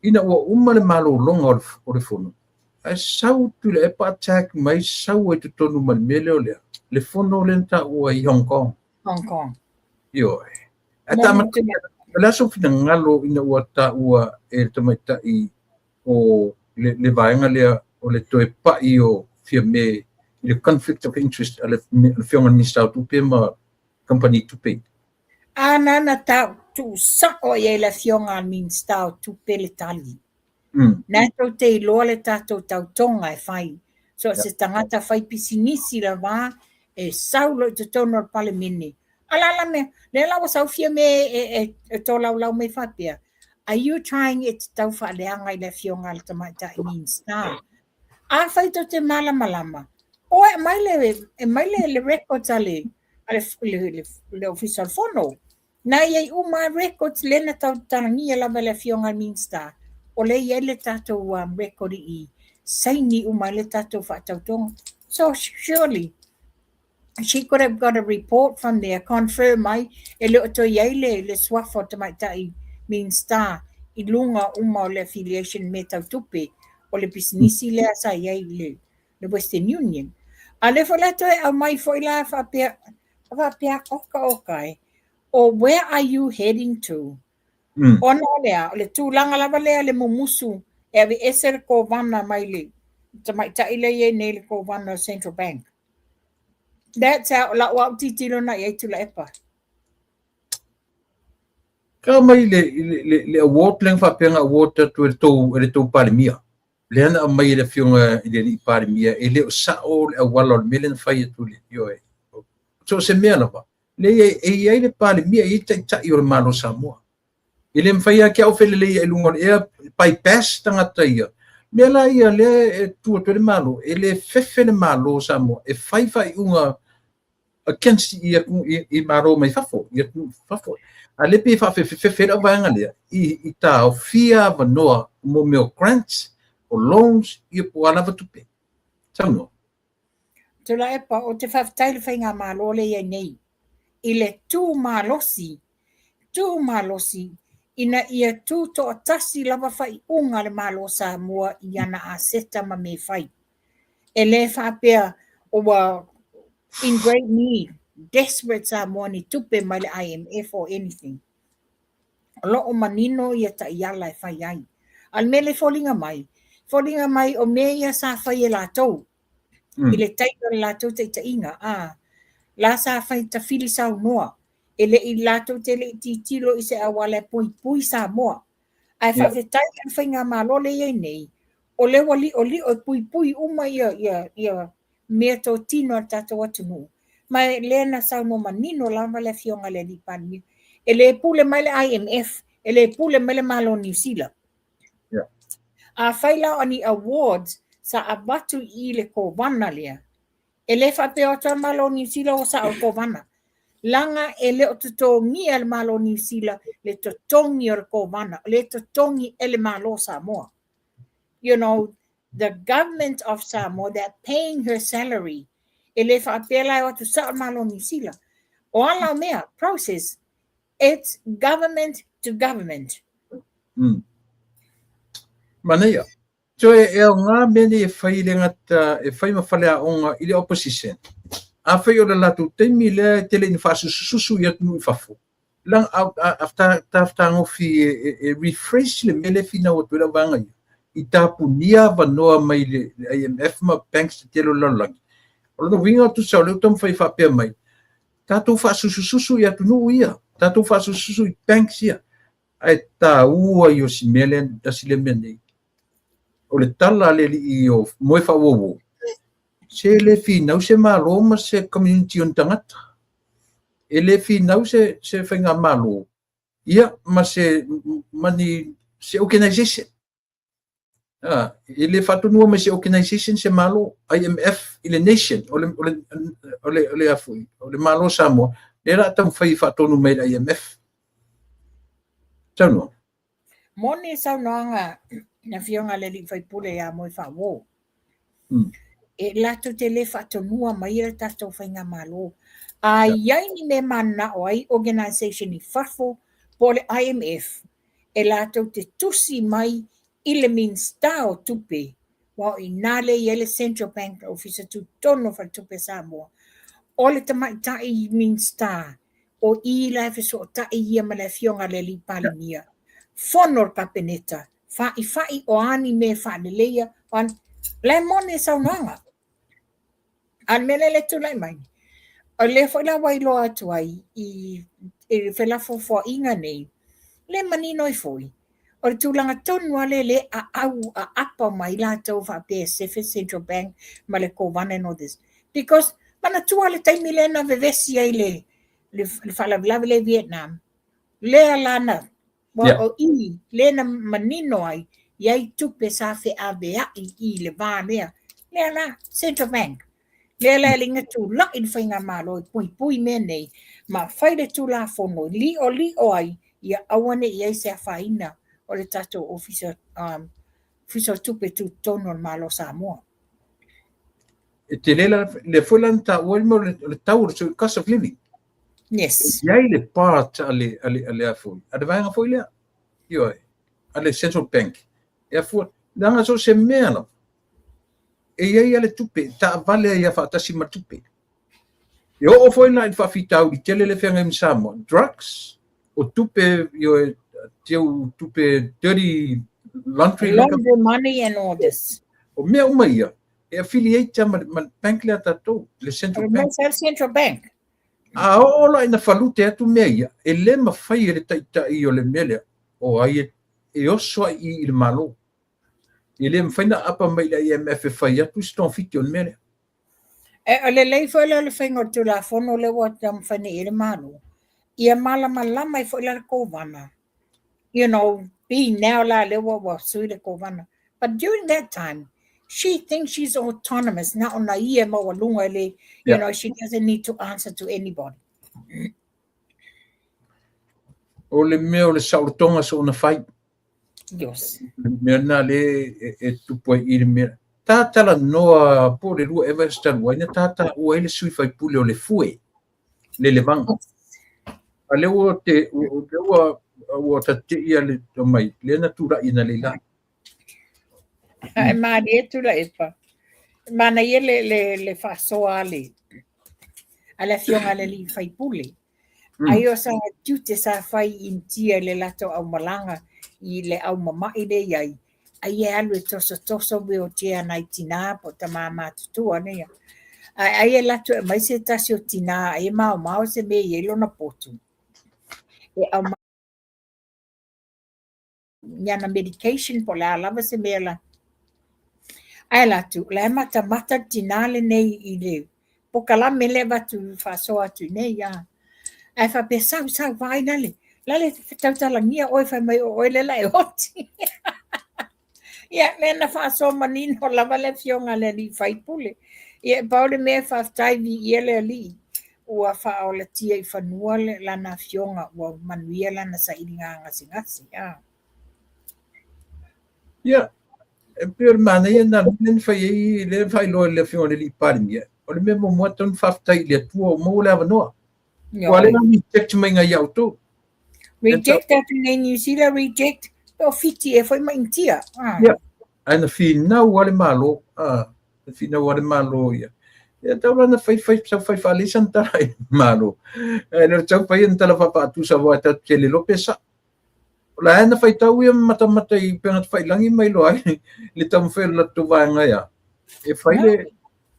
ina ua uma le malologa o le, o le fono, ae sau Tuilaepa attack mai sau ai totonu ma le mea lea o lea, le fono lea na taua i Hong Kong. Hong Kong. Ioe. Ae ta o le a sou finagalo ina ua taua e le tamaitai o le, le vaega lea o le toe pai o Fiame i le conflict of interest a le afioga i le Minisita o Tupe ma kamupani tupe? A na na tau tuusao i ai le afioga a le Minisita o Tupe le tali. Na tou te iloa le tatou tautoga e fai. So se tagata fai pisinisi lava e sau loa i totonu o le Palemene. A la la mea, lea la ua sau Fiame e, e, e tolaulau mai faapea, are you trying e te tau faaleaga i le afioga a le tamaitai Minisita? Afai tou te malamalama, o e aumai le, aumai le, le records a le, a le, le, le, le Ofisa o le Fono. Na i ai uma lava records lea na tautalagia lava e le Afioga i le Minisita, o lea e i ai le tatou um, record i i, saini uma ai le tatou faatautoga. So surely she could have got a report from there, confirm mai e le o toe i ai le, le suafa o tamaitai Minisita i luga uma o le affiliation mea tau tupe o le pisinisi lea sa i ai le, le Western Union. A lea foi la toe aumai foi la faapea, faapea oka oka e, o where are you heading to? Ona o le a, o le tulaga lava lea le mumusu e aveese le kovana mai le tamaitai lea e i ai nei le kovana o Central Bank. That's how, lau au titilo na i ai Tuilaepa. Ka mai le, le, le, le award lea na faapea na award atu e le tou, e le tou Palemia. Lea na aumai e le Afioga i le Alii Palemia, e le o sao le auala o le mea lea na fai atu i le, ioe. So o se mea lava, lea e i ai le Palemia, e i ai taitai o le Malo o Samoa. E le mafai lava ki au felelei i luga o le ea, bypass tagata ia. Mea la ia lea e tu atu ai le Malo, e le fefe le Malo o Samoa e fai faaiuga against i, i, i Malo mai fafo, i atunuu fafo. A lea pei e faafefefefe ai lau vaega lea i, i taofia avanoa mo mea o grants, o loans, ia po o a lava tupe. Saunoa. Tuilaepa, ou te faafetai i le faigamalo lea e i ai nei i le tu malosi, tu malosi ina ia tutoatasi lava faaiuga a le Malo o Samoa i ana aseta ma mea e fai. E le faapea ua in great need, desperate Samoa ni tupe mai le IMF or anything. O lo o manino ia taiala e fai ai. A o le mea lea e foliga mai, foliga mai o mea ia sa fai e latou i le taimi o le latou taitaiga, a la sa fai tafili saunoa, e le i latou te le i tilotilo i se auala e puipui Samoa. Ae faafetai i le faigamalo lea e i ai nei, o lea ua liolio e puipui uma ia, ia, ia mea totino a le tatou atunuu. Ma e lea na saunoa manino lava le Afioga i le Alii Palemia, e le pule mai le IMF, e le pule mai le Malo o Niu Sila. Afai la o ni awards sa avatu i le kovana lea, e le faapea o atu lava le Malo o Niu Sila ua sao le kovana. Leaga e le o totogia e le Malo o Niu Sila le totogi o le kovana, o lea e totogi e le Malo o Samoa. You know, the government of Samoa, they're paying her salary. E le faapea la e o atu sao le Malo o Niu Sila. O a la o mea, process, it's government to government. Manaia. So e aoga mea nei e fai le gata e fai ma faleaoga i le opposition. Afai o le latou taimi lea e tele ina faasusususu i atunuu i fafo, tafatagofi e refresh le mea lea e finau atu ai lau vaega ia, i tapunia avanoa mai le IMF ma banks tetele o le lalolagi. O lona uiga tusa o lea ua taumafai e faapea mai, tatou faasusususu i atunuu ia, tatou faasusususu i banks ia, ae taua ia o si mea lea, tasi lea mea nei. O le tala a le alii o Moefaauouo, se le finau se Malo ma se community o ni tagata. E le finau se faigamalo ia ma se ma ni se organization. E le faatonua mai se organization se Malo, IMF i le nation o le o le o le o le afoi, o le Malo o Samoa, lea o le a taumafai e faatonu mai le IMF. Saunoa. Moni saunoaga le afioga i le alii faipule ia Moefaauouo. E latou te le faatonua mai le tatou faigamalo. A i ai ni mea mananao ai organization i fafo po o le IMF, e latou te tusi mai i le Minisita o Tupe, aua o i ina lea e i ai le Central Bank, le Ofisa Tutotonu o Faletupe a Samoa. O le tamaitai Minisita, o i la e fesootai ia ma le afioga i le alii Palemia, fono le Kapeneta, faifai o a ni mea e faaleleia, o a ni... La e moni le saunoaga. A o le mea lea e tulai mai, o lea foi la ua iloa atu ai i felafoafoaiga nei, le manino ai foi, o le tulaga tonu lava lea lea aau aapa mai latou faapea e sefe Central Bank ma le Kovana and all this. Because manatua le taimi lea na vevesi ai le faalavelave lea i Vietnam, lea la na o i lea na manino ai i ai tupe sa feaveai i le va lea. Lea la, Central Bank. Lea la e liga tula'i le faigamalo e puipui mea nei ma fai le Tulafono e li'oli'o ai ia aua ne i ai se afaina o le tatou Ofisa o Tupe Tutotonu o le Malo o Samoa. E tele la, lea foi la na taua ai le mea o le tau o le cost of living. Yes. E i ai le part a le, a le, a le, a le vaega foi lea, ioe, a le Central Bank. E afua, leaga so o se mea lava, e i ai lava le tupe, taavale ai lava faatasi ma tupe. E oo foi la i le faafitauli tele lea e feagai ma Samoa, drugs, o tupe, ioe, teu tupe dirty laundry. Laundry money and all this. O mea uma ia, e affiliate ma le bank lea tatou, le Central Bank. Central Bank. A oo la ina falute atu mea ia, e le mafai e le taitai o le mea lea, o ai e oso ai i le Malo. E le mafai na aapa mai le IMF e fai atu se togafiti o le mea lea. E o lelei foi lea o le faiga o le Tulafono lea ua taumafai nei i ai le Malo, ia malamalama ai foi la le Kovana. You know, being now la lea ua sui le Kovana. But during that time, she thinks she's autonomous. Na ona ia e maualuga e le, you know, she doesn't need to answer to anybody. O le mea o le saolotoga soona fai. Yes. Le mea lena lea e tupu ai i le mea. Tatalanoa po o le lua ea vaiaso talu ai na tataua ai le sui faipule o le Fue, le Levaga. A lea ua te, lea ua tateia le mai, lea na tulai na leila. E malie Tuilaepa. Manaia le faasoa a le afioga a le alii faipule. Ai o sa tiute sa fai i Initia i le latou aumalaga i le aumama'i lea i ai, ai e alu e tosotoso wheelchair nai tinā po o tamā matutua nei. Ae ai e alu atu e aumai se tasi o tinā ai e maomao se mea e i ai lona potu. E aumai ni ana medication po o le a lava se mea la. Ae alu atu, o la e matamata le tinā lenei i le pokalame lea e avatu faasoa atu i nei. Ae faapea, sau, sau, vaai lale, lale tautalagia oe fai mai o oe lea la e oti. Ia, lea na faasoa manino lava le afioga a le alii faipule. Ia, e pau le mea e faafetai viia le alii ua faaolatia i fanua lana afioga ua manuia lana sailiga gasegase. Ia, e pei o le manaia lena lea na fai ai, lea na faailoa e le afioga i le alii Palemia, o le mea muamua tatau ona faafetai i le Atua ua maua le avanoa. Ua lea na reject mai ia outou. Reject atu nei New Zealand, reject. Pe o Fiti ea foi ma Initia. Ah. Ia, ae na finau lava le Malo, ah, na finau lava le Malo ia. Ia tau la na fai fai sau fai faalelei sana tala i le Malo. Ae le o tau fai ana tala faafaatusa aua e tatou te le iloa pe sao. O la e na faitau ia ma matamata i upega tafailagi ma iloa ai le taumafai o le latou vaega ia e fai le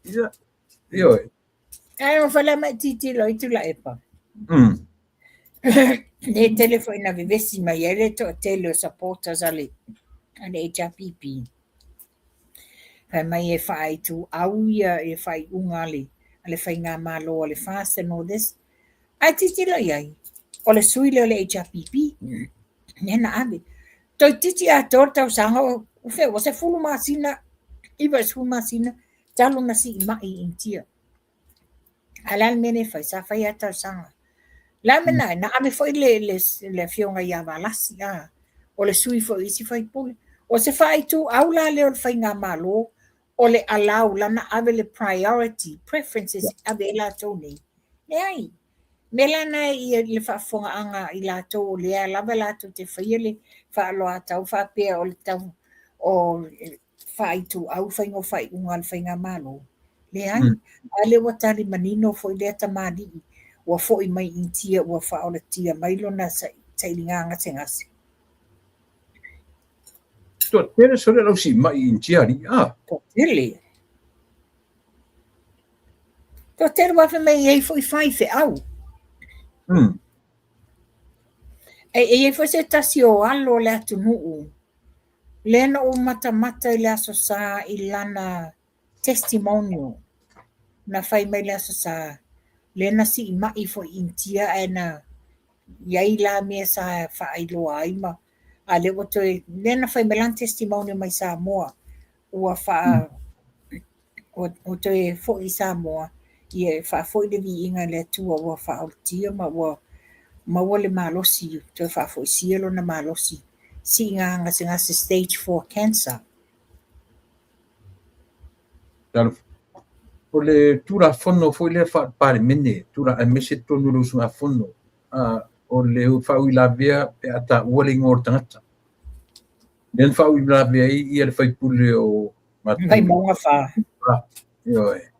ia ioe. Ae o fale mai tilotilo i Tuilaepa. Le tele foi na vevesi mai ai le toatele o supporters a le HRPP. Fai mai e faaituau ia e faaiuga a le faigamalo a le FAST and all this. Ae tilotilo i ai, o le sui lea o le HRPP, lea na ave. Toeitiiti atoa le tausaga o fea ua 10 masina, 90 masina, talu na sii mai i Initia. Ae o le a le mea lea e fai? Sa fai lava talosaga. O le a le mea na ai? Na ave foi le afioga ia Valasi, o le sui foi o isi faipule. O se faaituau la lea o le faigamalo, o le allow lana ave le priority, preferences ave ai latou nei. Leai. Mea la na i le faafofogaaga a i latou o lea lava latou te faia le faaaloatau faapea o le tau o faaituau faiga o faaiuga a le faigamalo. Leai. A lea ua tali manino foi lea tamalii ua foi mai i Initia ua faaolatia mai lona sailiga gasegase. Toatele sole lau siimai i Initia alii, a? Toatele. Toatele ua fai mai e i ai foi faifeau. E i ai foi se tasi o alo o le atunuu, lea na ou matamata i le Aso Sa i lana testimonial na fai mai le Aso Sa, lea na siimai foi i Initia ae na i ai la mea sa faailoa ai ma a lea ua toe, lea na fai mai lana testimonial mai Samoa, ua faa ua toe foi i Samoa, ia e faafoi le viiga i le Atua ua faaolatia ma ua maua le malosi, toe faafoisia lona malosi, siiga gasegase stage 4 cancer. O le Tulafono foi lea faale-Palemene, aemaise totonu o le usugafono, o le faauilavea pe a taua le igoa o le tagata. Lea na faauilavea ai ia le faipule o Vaimauga 4. Ioe.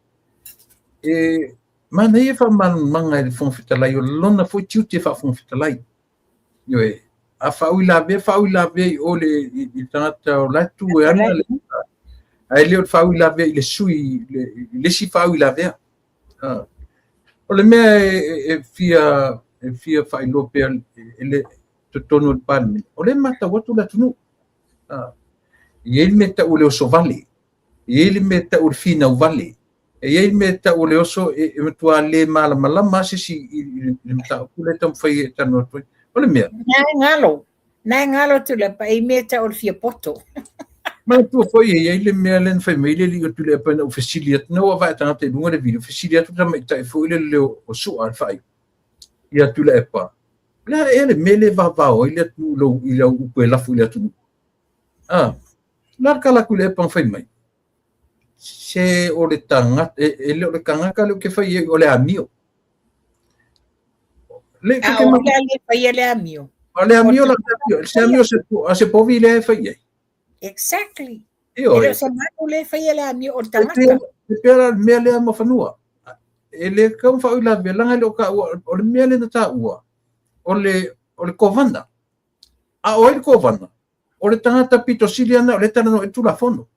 E manaia faamalamalamaga e le Fofoga Fetalai, o lona foi tiute faa-Fofoga Fetalai. Ioe. A faauilavea, faauilavea i o le i tagata o la e tu e ana le, ae le o le faauilavea i le sui, i le isi faauilavea. O le mea e fia faailoa pea i le totonu o le Palemene, o lea e matau atu le atunuu. E i ai le mea e tau o le oso vale, e i ai le mea e tau o le finau vale, e i ai le mea e tau o le oso e matua le malamalama se isi i le mataupu lea e taumafai e talanoa atu ai. O le mea. Na e galo, na e galo Tuilaepa, e i mea e tau o le fiapoto. Manatua foi e i ai le mea lea na fai mai le alii o Tuilaepa ina ua fesili atu, na ua vae tagata i luga le video, fesili atu le tamaitai foi le leo o Su'a le faaiu ia Tuilaepa, o le a ea le mea lea e vavao ai le atunuu i lau upu e lafo i le atunuu? Ah, o le a le tala a Tuilaepa na fai mai? Se o le tagata, e le o le tagata lea ou te fai ai, o le amio. Le, a o le le faia le amio. O le amio la amio, se amio se a se povi lea e fai ai. Exactly. E le o se manu lea e faia le amio o le tagata. E pei la le mea lea ma fanua. E le tatau ona faauilavea, leaga e le o taua, o le mea lea na taua, o le kovana. A o ai le kovana? O le tagata pito sili ana o lea e talanoa i le Tulafono.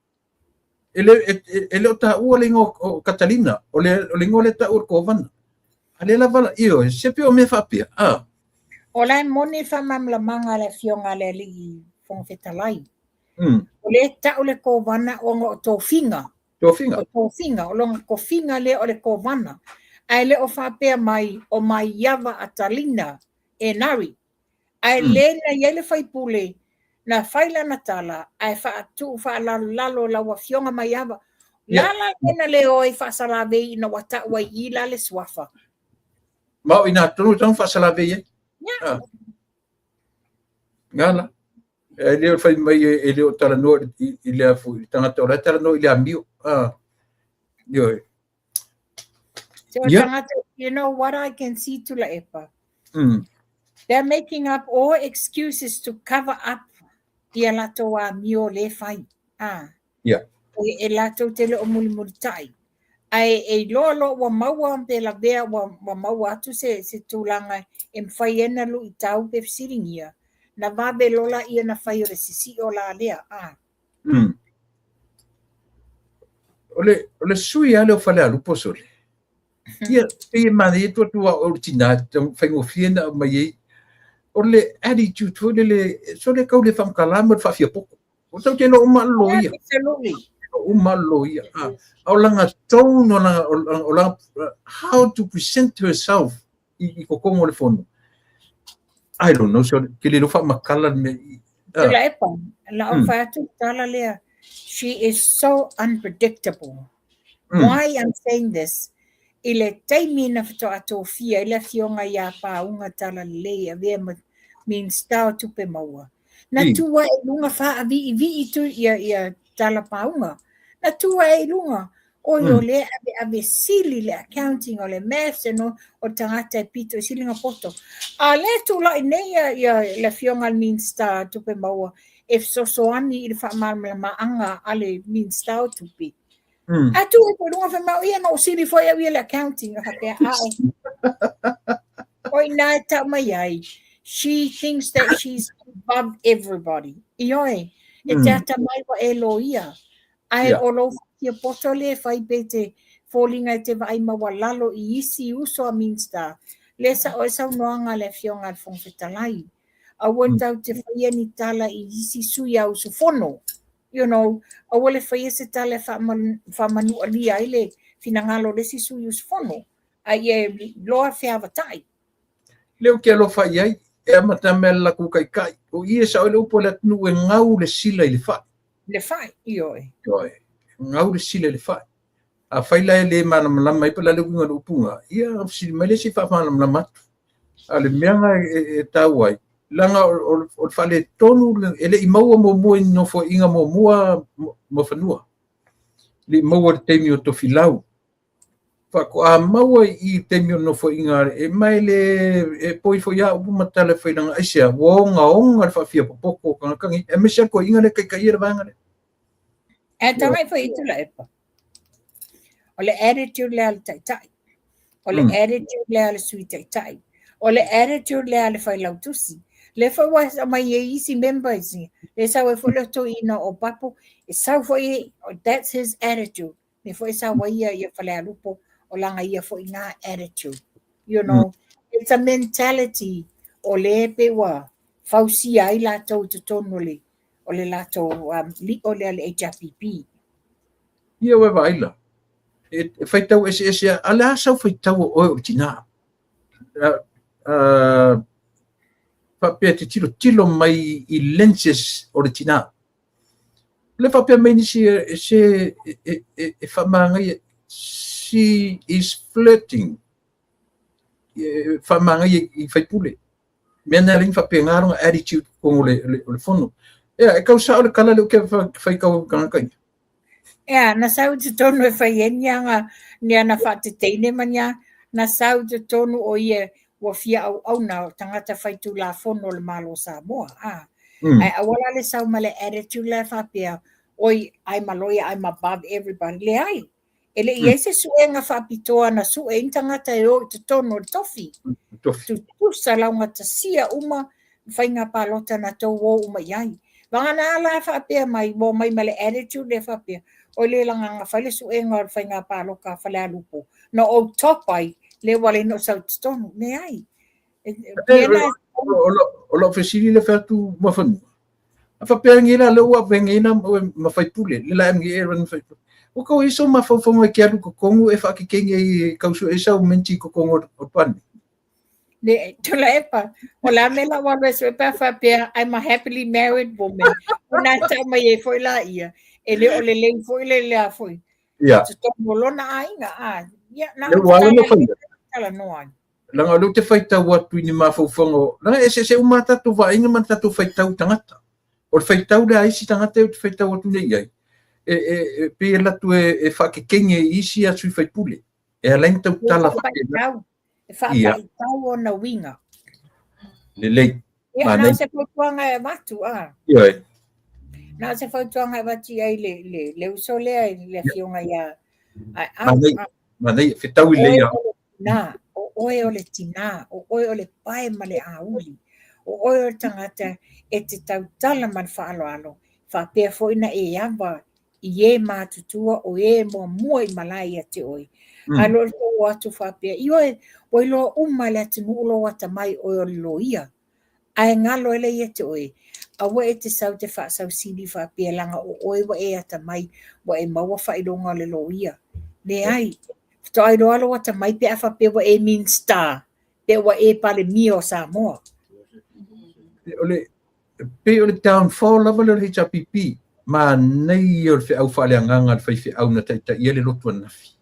E le o taua le igoa o Catalina, o le igoa lea e taua o le kovana. A lea lava, ioe, se pei o mea faapea. A. O la e moni le faamalamalamaga a le Afioga a le Alii Fofoga Fetalai. O lea e tau le kovana ona o tofiga. Tofiga. O tofiga, o lona tofiga lea o le kovana. Ae le o faapea mai o Maiava Atalina Enari. Ae le na i ai le faipule na fai lana tala ae faatuu faalalolalo lau Afioga Maiava. La la le na le o ai faasalavei ina ua tau ai i la le suafa. Ma o i nā tonu e tatau ona faasalavei ai. Yeah. Ngā la. E le o fai mai e le o talanoa i le afu, i le tagata o la e talanoa i le amio. Ioe. So, yeah. Tagata, you know what I can see Tuilaepa? They're making up all excuses to cover up. Ia latou amio lea e fai. A. Ia. E latou te le o mulimulitai. Ae e iloa loa ua maua pe lavea ua maua atu se tulaga e mafai ai ona luitau pe fesiligia, na vave loa laia ona fai o le sisio la lea. A. O le sui lava lea o Falealupo sole. Ia, pei e manaia atu atu o le tina, faigofie na aumai ai. O le attitude foi lele, sole kau le faamatala ma le faafiapoto. O tau te iloa uma le loia. Absolutely. Uma le loia. A o lana tone, o lana, how to present herself i totonu o le fono. I don't know, sole, ke le iloa faamatala le mea. Tuilaepa, la o fai atu le tala lea, she is so unpredictable. Why I'm saying this, i le taimi na faatoa tofia ai le afioga ia Pauga Talalelei e avea ma Minista o Tupe Maua, na tu ae i luga faaviivii tu ia Tala Pauga. Na tu ae i luga, oi o lea e aveave sili le accounting o le maths and all, o le tagata e pito i sili ona poto. A lea e tulai nei ia le afioga i le Minista o Tupe Maua e fesoasoani i le faamalamalamaga a le Minista o Tupe. A tu ai foi i luga fai mai, ia na ou sili foi au ia le accounting. A faapea, ae. O ina e tau mai ai, she thinks that she's above everybody. Ioe, e te atamai ua e loia. Ae o lou faafiapoto lea e fai pe te foliga e te vaai maualalo i isi uso a Minista. Lea sao ai saunoaga a le Afioga a le Fofoga Fetalai. Aua tatou te faia ni tala i isi sui a usufono. You know, aua le faia se tala e faamanualia ai le finagalo o le isi sui usufono. A ia iloa feavatai. Lea ou te alofa i ai, e amata mai le latou taitai. O i e sao ai le upu a le atunuu e gau le sila i le fai. Le fai, ioe. Ioe, gau le sila i le fai. Afai la e le malamalama ai po o le a le uiga o le upu lena, ia ona fesili mai lea se i faamalamalama atu. A o le mea lena e taua ai, leaga o le faaletonu e le i maua muamua i nofoaiga muamua Muafanua. E le i maua i le taimi o Tofilau. Faatoa maua i le taimi o le nofoaiga e mai le e poi foi lava upu ma tala e fai leaga aisea ua ogaoga le faafiapopoto o tagata nei, aemaise lava le toeaina lea e taitaia le vaega lea. Ae tagai foi i Tuilaepa. O le attitude lea a le taitai. O le attitude lea a le sui taitai. O le attitude lea a le failautusi. Lea foi ua aumai ai isi members, lea sau ai foi le toeaina o Papo, e sau foi, that's his attitude. Lea foi e sau ai ia Falealupo, o lana ia foi na attitude. You know, it's a mentality o lea pei ua fausia ai latou i totonu o le latou lio lea le HRPP. Ia ua vaai la, e faitau eseese lava, a o le a sau faitau o oe o le tina? Faapea e te tilotilo mai i lenses o le tina. O lea faapea mai nisi e se e faamagaia, she is flirting, e faamagaia i faipule. Mea na alai faapena lona attitude totonu o le fono. Ea, e kau sao le tala lea ou te faitau i tagata ia. Ea, na sau i totonu e fai ai ni aga, ni ana faateteine ma ni a, na sau i totonu o ia ua fia auauna o tagata faitulafono o le Malo o Samoa. A. Ae aua la le sau ma le attitude la e faapea, oi, I'm a lawyer, I'm above everybody. Leai. E le i ai se suega faapitoa na sue ai ni tagata e o i totonu o le tofi. Tutusa laugatasia uma faiga palota na tou o uma i ai. Vagana la faapea mai, ua omai ma le attitude lea faapea, oi le lagaga fai le suega o le faiga paloka a Falealupo, na ou top ai, lea ua ala ai ona ou sau i totonu. Leai. O lau fesili lea fai atu Muafanua, a faapea nei la lea ua avea nei la ma faipule, le la e run faipule. Ua kau ai sou mafaufauga e te alu i totonu e faakekegi ai e kau sue ai sau menti i totonu o le Palemene? Le, Tuilaepa, o le a le mea la ua alu ai sue pe a faapea, I'm a happily married woman. O na tau mai ai foi la ia, e le o lelei foi le lea foi. Ia. Totonu o lona aiga, a, ia, na Lea ua ala ona fai atu. talanoa ai. Leaga o lea ou te faitau atu i ni mafaufauga, leaga e eseese uma a tatou vaaiga ma tatou faitau i tagata. O le faitau lea a isi tagata ou te faitau atu nei i ai, e pei e alu atu e faakekege i isi a sui faipule. E ala ai ona tautala faapena. E faapaitau ona uiga. Lelei. Ia, na o se fautuaga e avatu, a. Ioe. Na o se fautuaga e avatu i ai le, le, le uso lea i le afioga ia Aeau. Manaia, fetaui lelei ia. Na, o oe o le tinā, o oe o le pae ma le auli, o oe o le tagata e te tautala ma le faaaloalo, faapea foi na e ava i e matutua o e muamua i malae ia te oe. Ae loa le tou o atu faapea, ioe, ua iloa uma e le atunuu lou atamai oe o le loia. Ae galo ai lea ia te oe, aua e te sau te faasausili faapea leaga o oe ua e atamai, ua e maua faailoga o le loia. Leai, faatoa iloa lou atamai pe a faapea ua e Minisita, pe ua e Palemia o Samoa. O le, pei o le downfall lava lea o le HRPP, manaia o le feau faaleagaga a le faifeau na taitaia le lotu ananafi.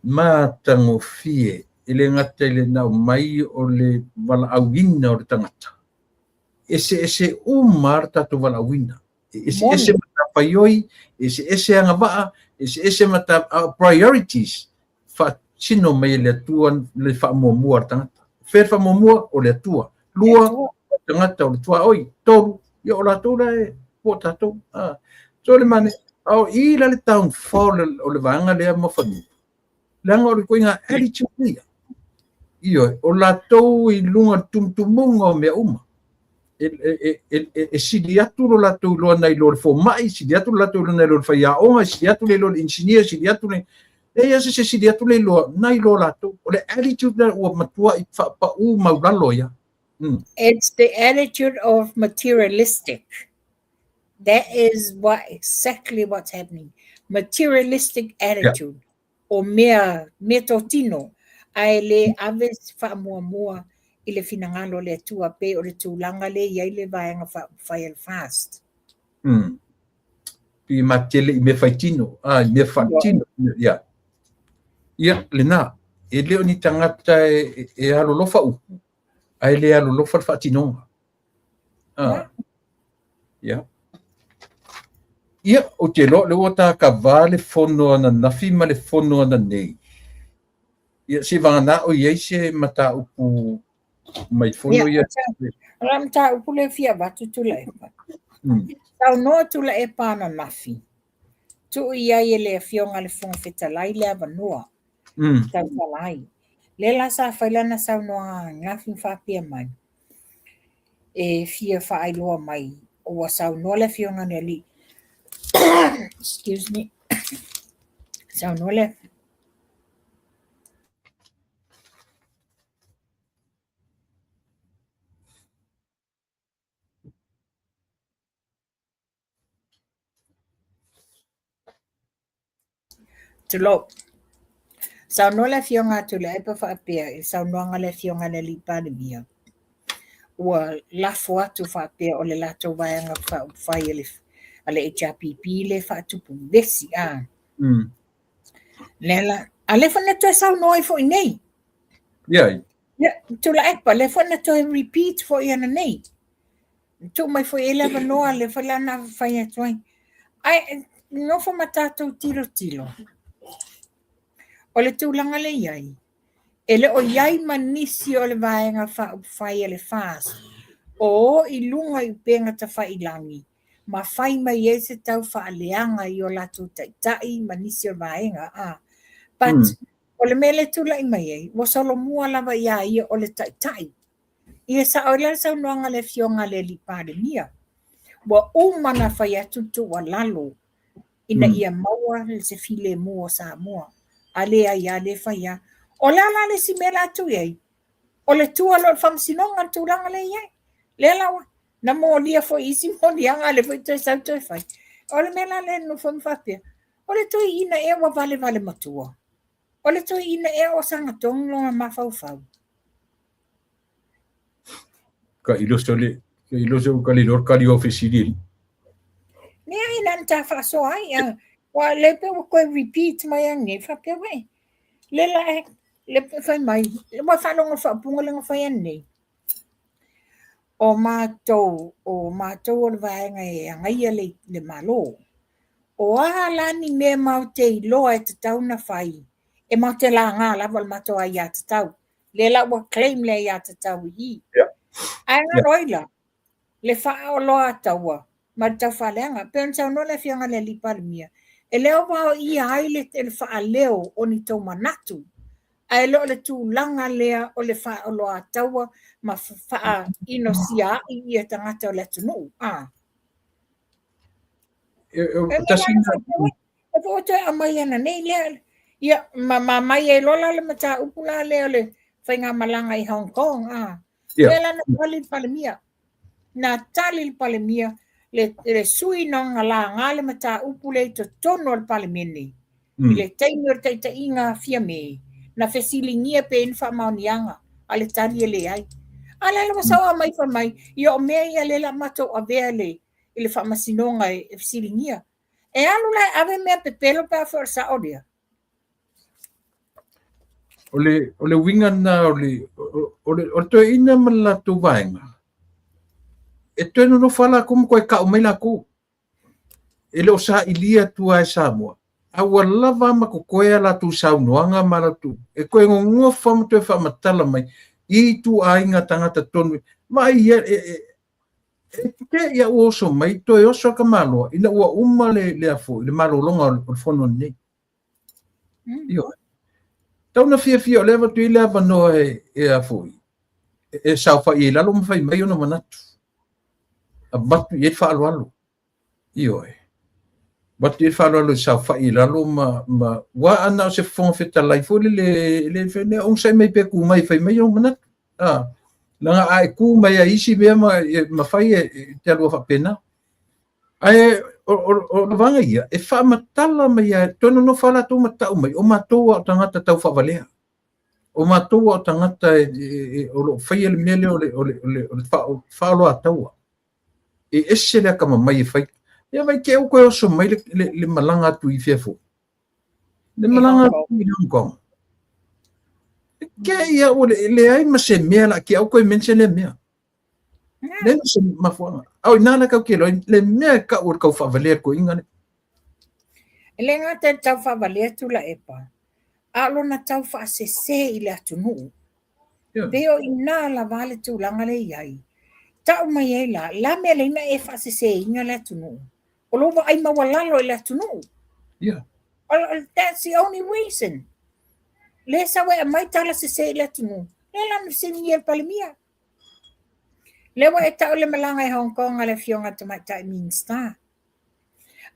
Matagofie, e le gata i le na aumai o le valaauina o le tagata. Eseese uma lava le tatou valaauina. E eseese matafaioi, eseese agavaa, eseese mata, priorities faatino mai e le Atua le faamuamua a le tagata. Fea le faamuamua? O le Atua. Lua, tagata o le tuaoi. Tolu, ia o latou la e po o tatou. Ah. So le mane, a o i la le downfall o le vaega lea ma fanua. Leaga o le ituaiga attitude ia. Ioe, o latou i luga o le tumutumuga o mea uma. E, e, e, e, e sili atu lo latou iloa nai lo le fomai, sili atu lo latou iloa nai lo le faiaoga, sili atu le iloa le engineer, sili atu le... E ia se sili atu le iloa nai lo latou. O le attitude lea ua matuai faapau maulalo ia. It's the attitude of materialistic. That is what exactly what's happening. Materialistic attitude. Yeah. O mea, mea totino, ae le ave faamuamua i le finagalo o le Atua pei o le tulaga lea e i ai le Vaega Faaupufai a le FAST. Pei ma tele i mea faitino, ah, i mea faatino, ia. Ia, lena, e le o ni tagata e, e alolofa upu, ae le alolofa le faatinoga. Ah. Ia. Ia, ou te iloa o lea ua ta kava le fono ananafi ma le fono ananei. Ia, seivagana o i ai se mataupu mai fono ia. O le mataupu lea e fia avatu Tuilaepa. Saunoa Tuilaepa ananafi, tuu i ai e le Afioga i le Fofoga Fetalai le avanoa tautala ai. Lea la sa fai lana saunoaga ananafi ma faapea mai, e fia faailoa mai ua saunoa le Afioga i le Alii, excuse me, saunoa le Tulou. Saunoa le Afioga a Tuilaepa faapea i le saunoaga a le Afioga i le Alii Palemia, ua lafo atu faapea o le latou Vaega Faaupufai a le, a le HRPP lea e faatupu vesi. A. Lea la, a lea foi na toe saunoa ai foi nei. Yeah. Yeah, Tuilaepa, lea foi na toe repeat foi ananei. Tuu mai foi i ai le avanoa lea foi la na fai atu ai. Ae nofo ma tatou tilotilo. O le tulaga lea i ai, e le o i ai ma nisi o le Vaega Faaupufai a le FAST o o i luga i upega tafailagi ma fai mai ai se tau faaleaga i o latou taitai ma nisi o le vaega. A. But o le mea lea e tulai mai ai, ua solomua lava iā ia o le taitai. Ia sao ai la le saunoaga a le Afioga a le Alii Palemia, ua uma ona fai atu le tuualalo ina ia maua se filemu o Samoa. A leai lava, le fai lava. O le a la le isi mea o le a tuu i ai? O le tua loa i le faamasinoga le tulaga lea e i ai. Lea la ua na molia foi i isi moliaga, a o lea foi toe sau toe fai. O le mea la lea e nonofo ma faapea, o le toeaina ea ua valevale matua? O le toeaina ea o sagatonu lona mafaufau? Ka iloso le ka iloso ka le lor kali o fesili. Leai na na ta faasoa ai a ua le pe ua toe repeat mai anei faapea uē le la e le pe fai mai ua faalogo i le faaupuga lea na fai anei. O matou o matou o le vaega e agaia le le Malo. O a la ni mea matou te iloa e tatau ona fai e matou te laga lava o le matou aiatatau. Lea la ua claim le aiatatau i i. Yeah. Ae galo ai la, le faaoloataua. ma le taufaaleaga. E pei ona saunoa le Afioga i le Alii Palemia, e le o vaoia ai le faaleo o ni tou manatu, ae le o le tulaga lea o le faaoloataua ma faainosiaai ia tagata o le atunuu. A. E po o toe aumai ana nei lea, ia, ma ma mai ai loa la le mataupu la lea o le faigamalaga i Hong Kong, a. Lea la na tali le Palemia. Na tali le Palemia le, le sui na laga le mataupu lea i totonu o le Palemene. I le taimi o le taitaiga a Fiame, na fesiligia pe i ai ni faamaoniaga, a o le tali e leai. A o lea la ua sau aumai fai mai, ia o mea ia lea o le a matou avea i le, i le faamasinoga e fesiligia. E alu la e ave mea pepelo pe afai o le sao lea. O le uiga lena o le, o le toeaina ma le latou vaega, e toe nonofo lava latou ma toe tau mai latou. E le o sailia atu lava e Samoa, a ua lava ma totoe a latou saunoaga ma latou, e toe nonofo ma toe faamatala mai i ituaiga tagata tonu. Vaai ia, e, e te ia ua oso mai, toe oso a tamaloa, ina ua uma le, le, afo, le malologa o le fono lenei. Ioe. Tau na fiafia o lea avatu i le avanoa e, e a foi, e saofai ai i lalo ma fai mai ona manatu. Avatu i ai le faaaloalo. Ioe. Avatu i ai le faaaloalo e saofai i lalo ma, ma ua a na o se Fofoga Fetalai foi lele, le fai nei, onosai mai pe tu mai e fai mai ou manatu. Ah, leaga a e tu mai ai isi mea ma, ma fai e, te alua faapena. Ae o le vaega ia, e faamatala mai lava, toe nonofo lava latou ma tau mai, o matou lava o tagata taufaavalea. O matou lava o tagata o lo o faia le mea lea o le faaoloataua. E ese le atamamai e fai. Ia vaai te i ua toe oso mai le malaga atu i fea foi? Le malaga atu i Hong Kong. E te i ua leai ma se mea la te au toe mention lea mea. Leai ma se mafuaaga. A o i ina la tatou te iloa ai le mea e tau o le taufaavalea le toeaina lea. E le gata i le taufaavalea Tuilaepa, a o lona taufaasese i le atunuu. Pei o i ina lava le tulaga lea e i ai. Tau mai ai la, le a mea e ala ai ona e faaseseina le atunuu? O lou vaai maualalo i le atunuu. Yeah. That's the only reason. Lea sau e aumai tala sese i le atunuu. Lea la na fesiligia e le Palemia. Lea ua e tau le malaga i Hong Kong a le Afioga i le Tamaitai Minisita.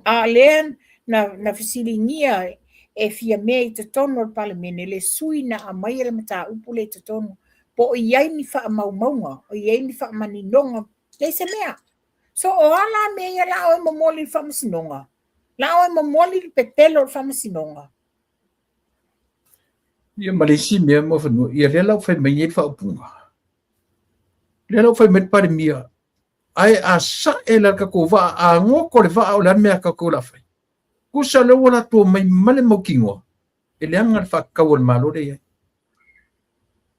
A o lea na, na fesiligia e Fiame i totonu o le Palemene le sui na aumaia le mataupu lea i totonu, po o i ai ni faamaumauga, o i ai ni faamaninoga, leai se mea. So o a la mea ia la oe momoli i le faamasinoga? La oe momoli le pepelo o le faamasinoga? Ia ma le isi mea Muafanua, ia lea la ua fai mai nei le faaupuga. Lea la ua fai mai le Palemia, ae a sae la le tatou vaa, a goto le vaa o le a le mea a tatou o le a fai? Tusa lea ua latou omai ma le mautinoa, e leaga le faatatau a le Malo lea e i ai.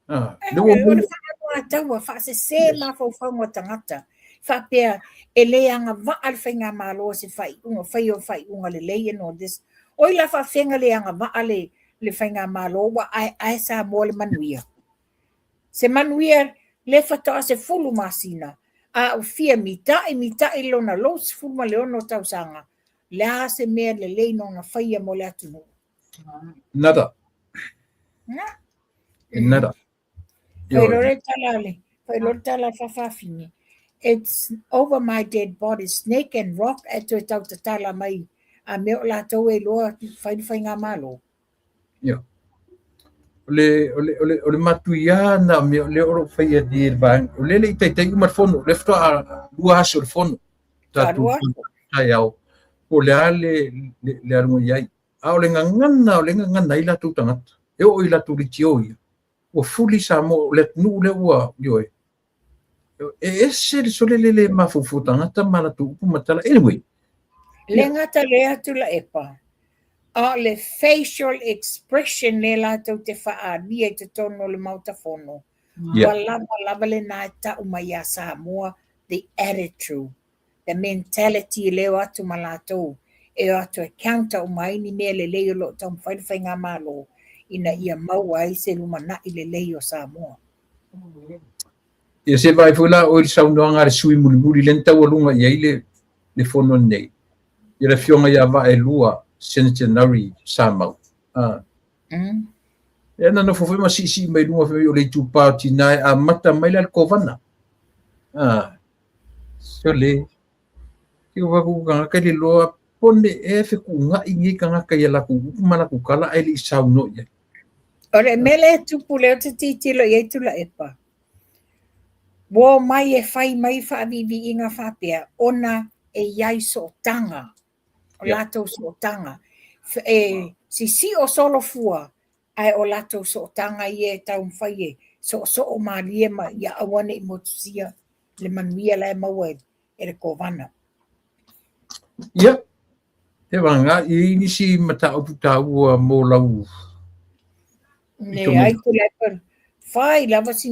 Ah, lea ua o le faaoloataua, faasese mafaufauga o tagata, faapea e le agavaa le faigamalo i se faaiuga, faia o faaiuga lelei and all this. Oi la faafega le agavaa le, le faigamalo ua aeae Samoa le manuia. Se manuia le faatoa 10 masina, a ua fia mitai mitai lona 26 tausaga, le a se mea lelei na ona faia mo le atunuu? Nada. Na. Nada. Fai loa le tala le, fai loa le tala a le faafafine. It's over my dead body, snake and rock e toe tau tatala mai a mea o latou e iloa fai le faigamalo. Ia. O le, o le, o le, o le matuia na mea o lea o lo o faia nei e le vaega. O lea e le i taitai uma le fono, o lea faatoa lua aso o le fono. Tatou taeao, po o le a le, le, le aluga i ai. A o le gagana, o le gagana ai latou tagata. E oo i latou leitio ia. Ua fuli Samoa, o le atunuu lea ua, ioe. E ese le sole le le mafaufau tagata ma latou upu ma tala. Anyway. Le gata lea Tuilaepa, a o le facial expression lea latou te faaalia i totonu o le Maota Fono, ua lava lava lena e tau mai ia Samoa the attitude, the mentality lea e o atu ma latou, e o atu e counter uma ai ni mea lelei o lo o taumafai le faigamalo ina ia maua ai se lumanai lelei o Samoa. Ia se vaai foi la oe i le saunoaga a le sui mulimuli lea na taualuga i ai le le fono lenei, ia le afioga ia Vaaelua Senator Nari Samau. Ah. Ia na nofo foi ma siisii mai luga fai mai o le itupa o tina e amata mai la le kovana. Ah. Sole. Ke wa ku kangaka le loa pone e fekuugaʻi nei tagata ia latou upu ma latou tala ae le i saunoa i ai. O le mea lea e tupu lea ou te tilotilo i ai Tuilaepa, ua omai e fai mai faaviiviiga faapea ona e i ai sootaga, o latou sootaga. E sisio solofua ae o latou sootaga ia e taumafai e soosoo malie ma ia aua ne i motusia le manuia la e maua e le Kovana. Ia, e vagana e i ai nisi mataupu taua mo lau Leai Tuilaepa, fai lava sina.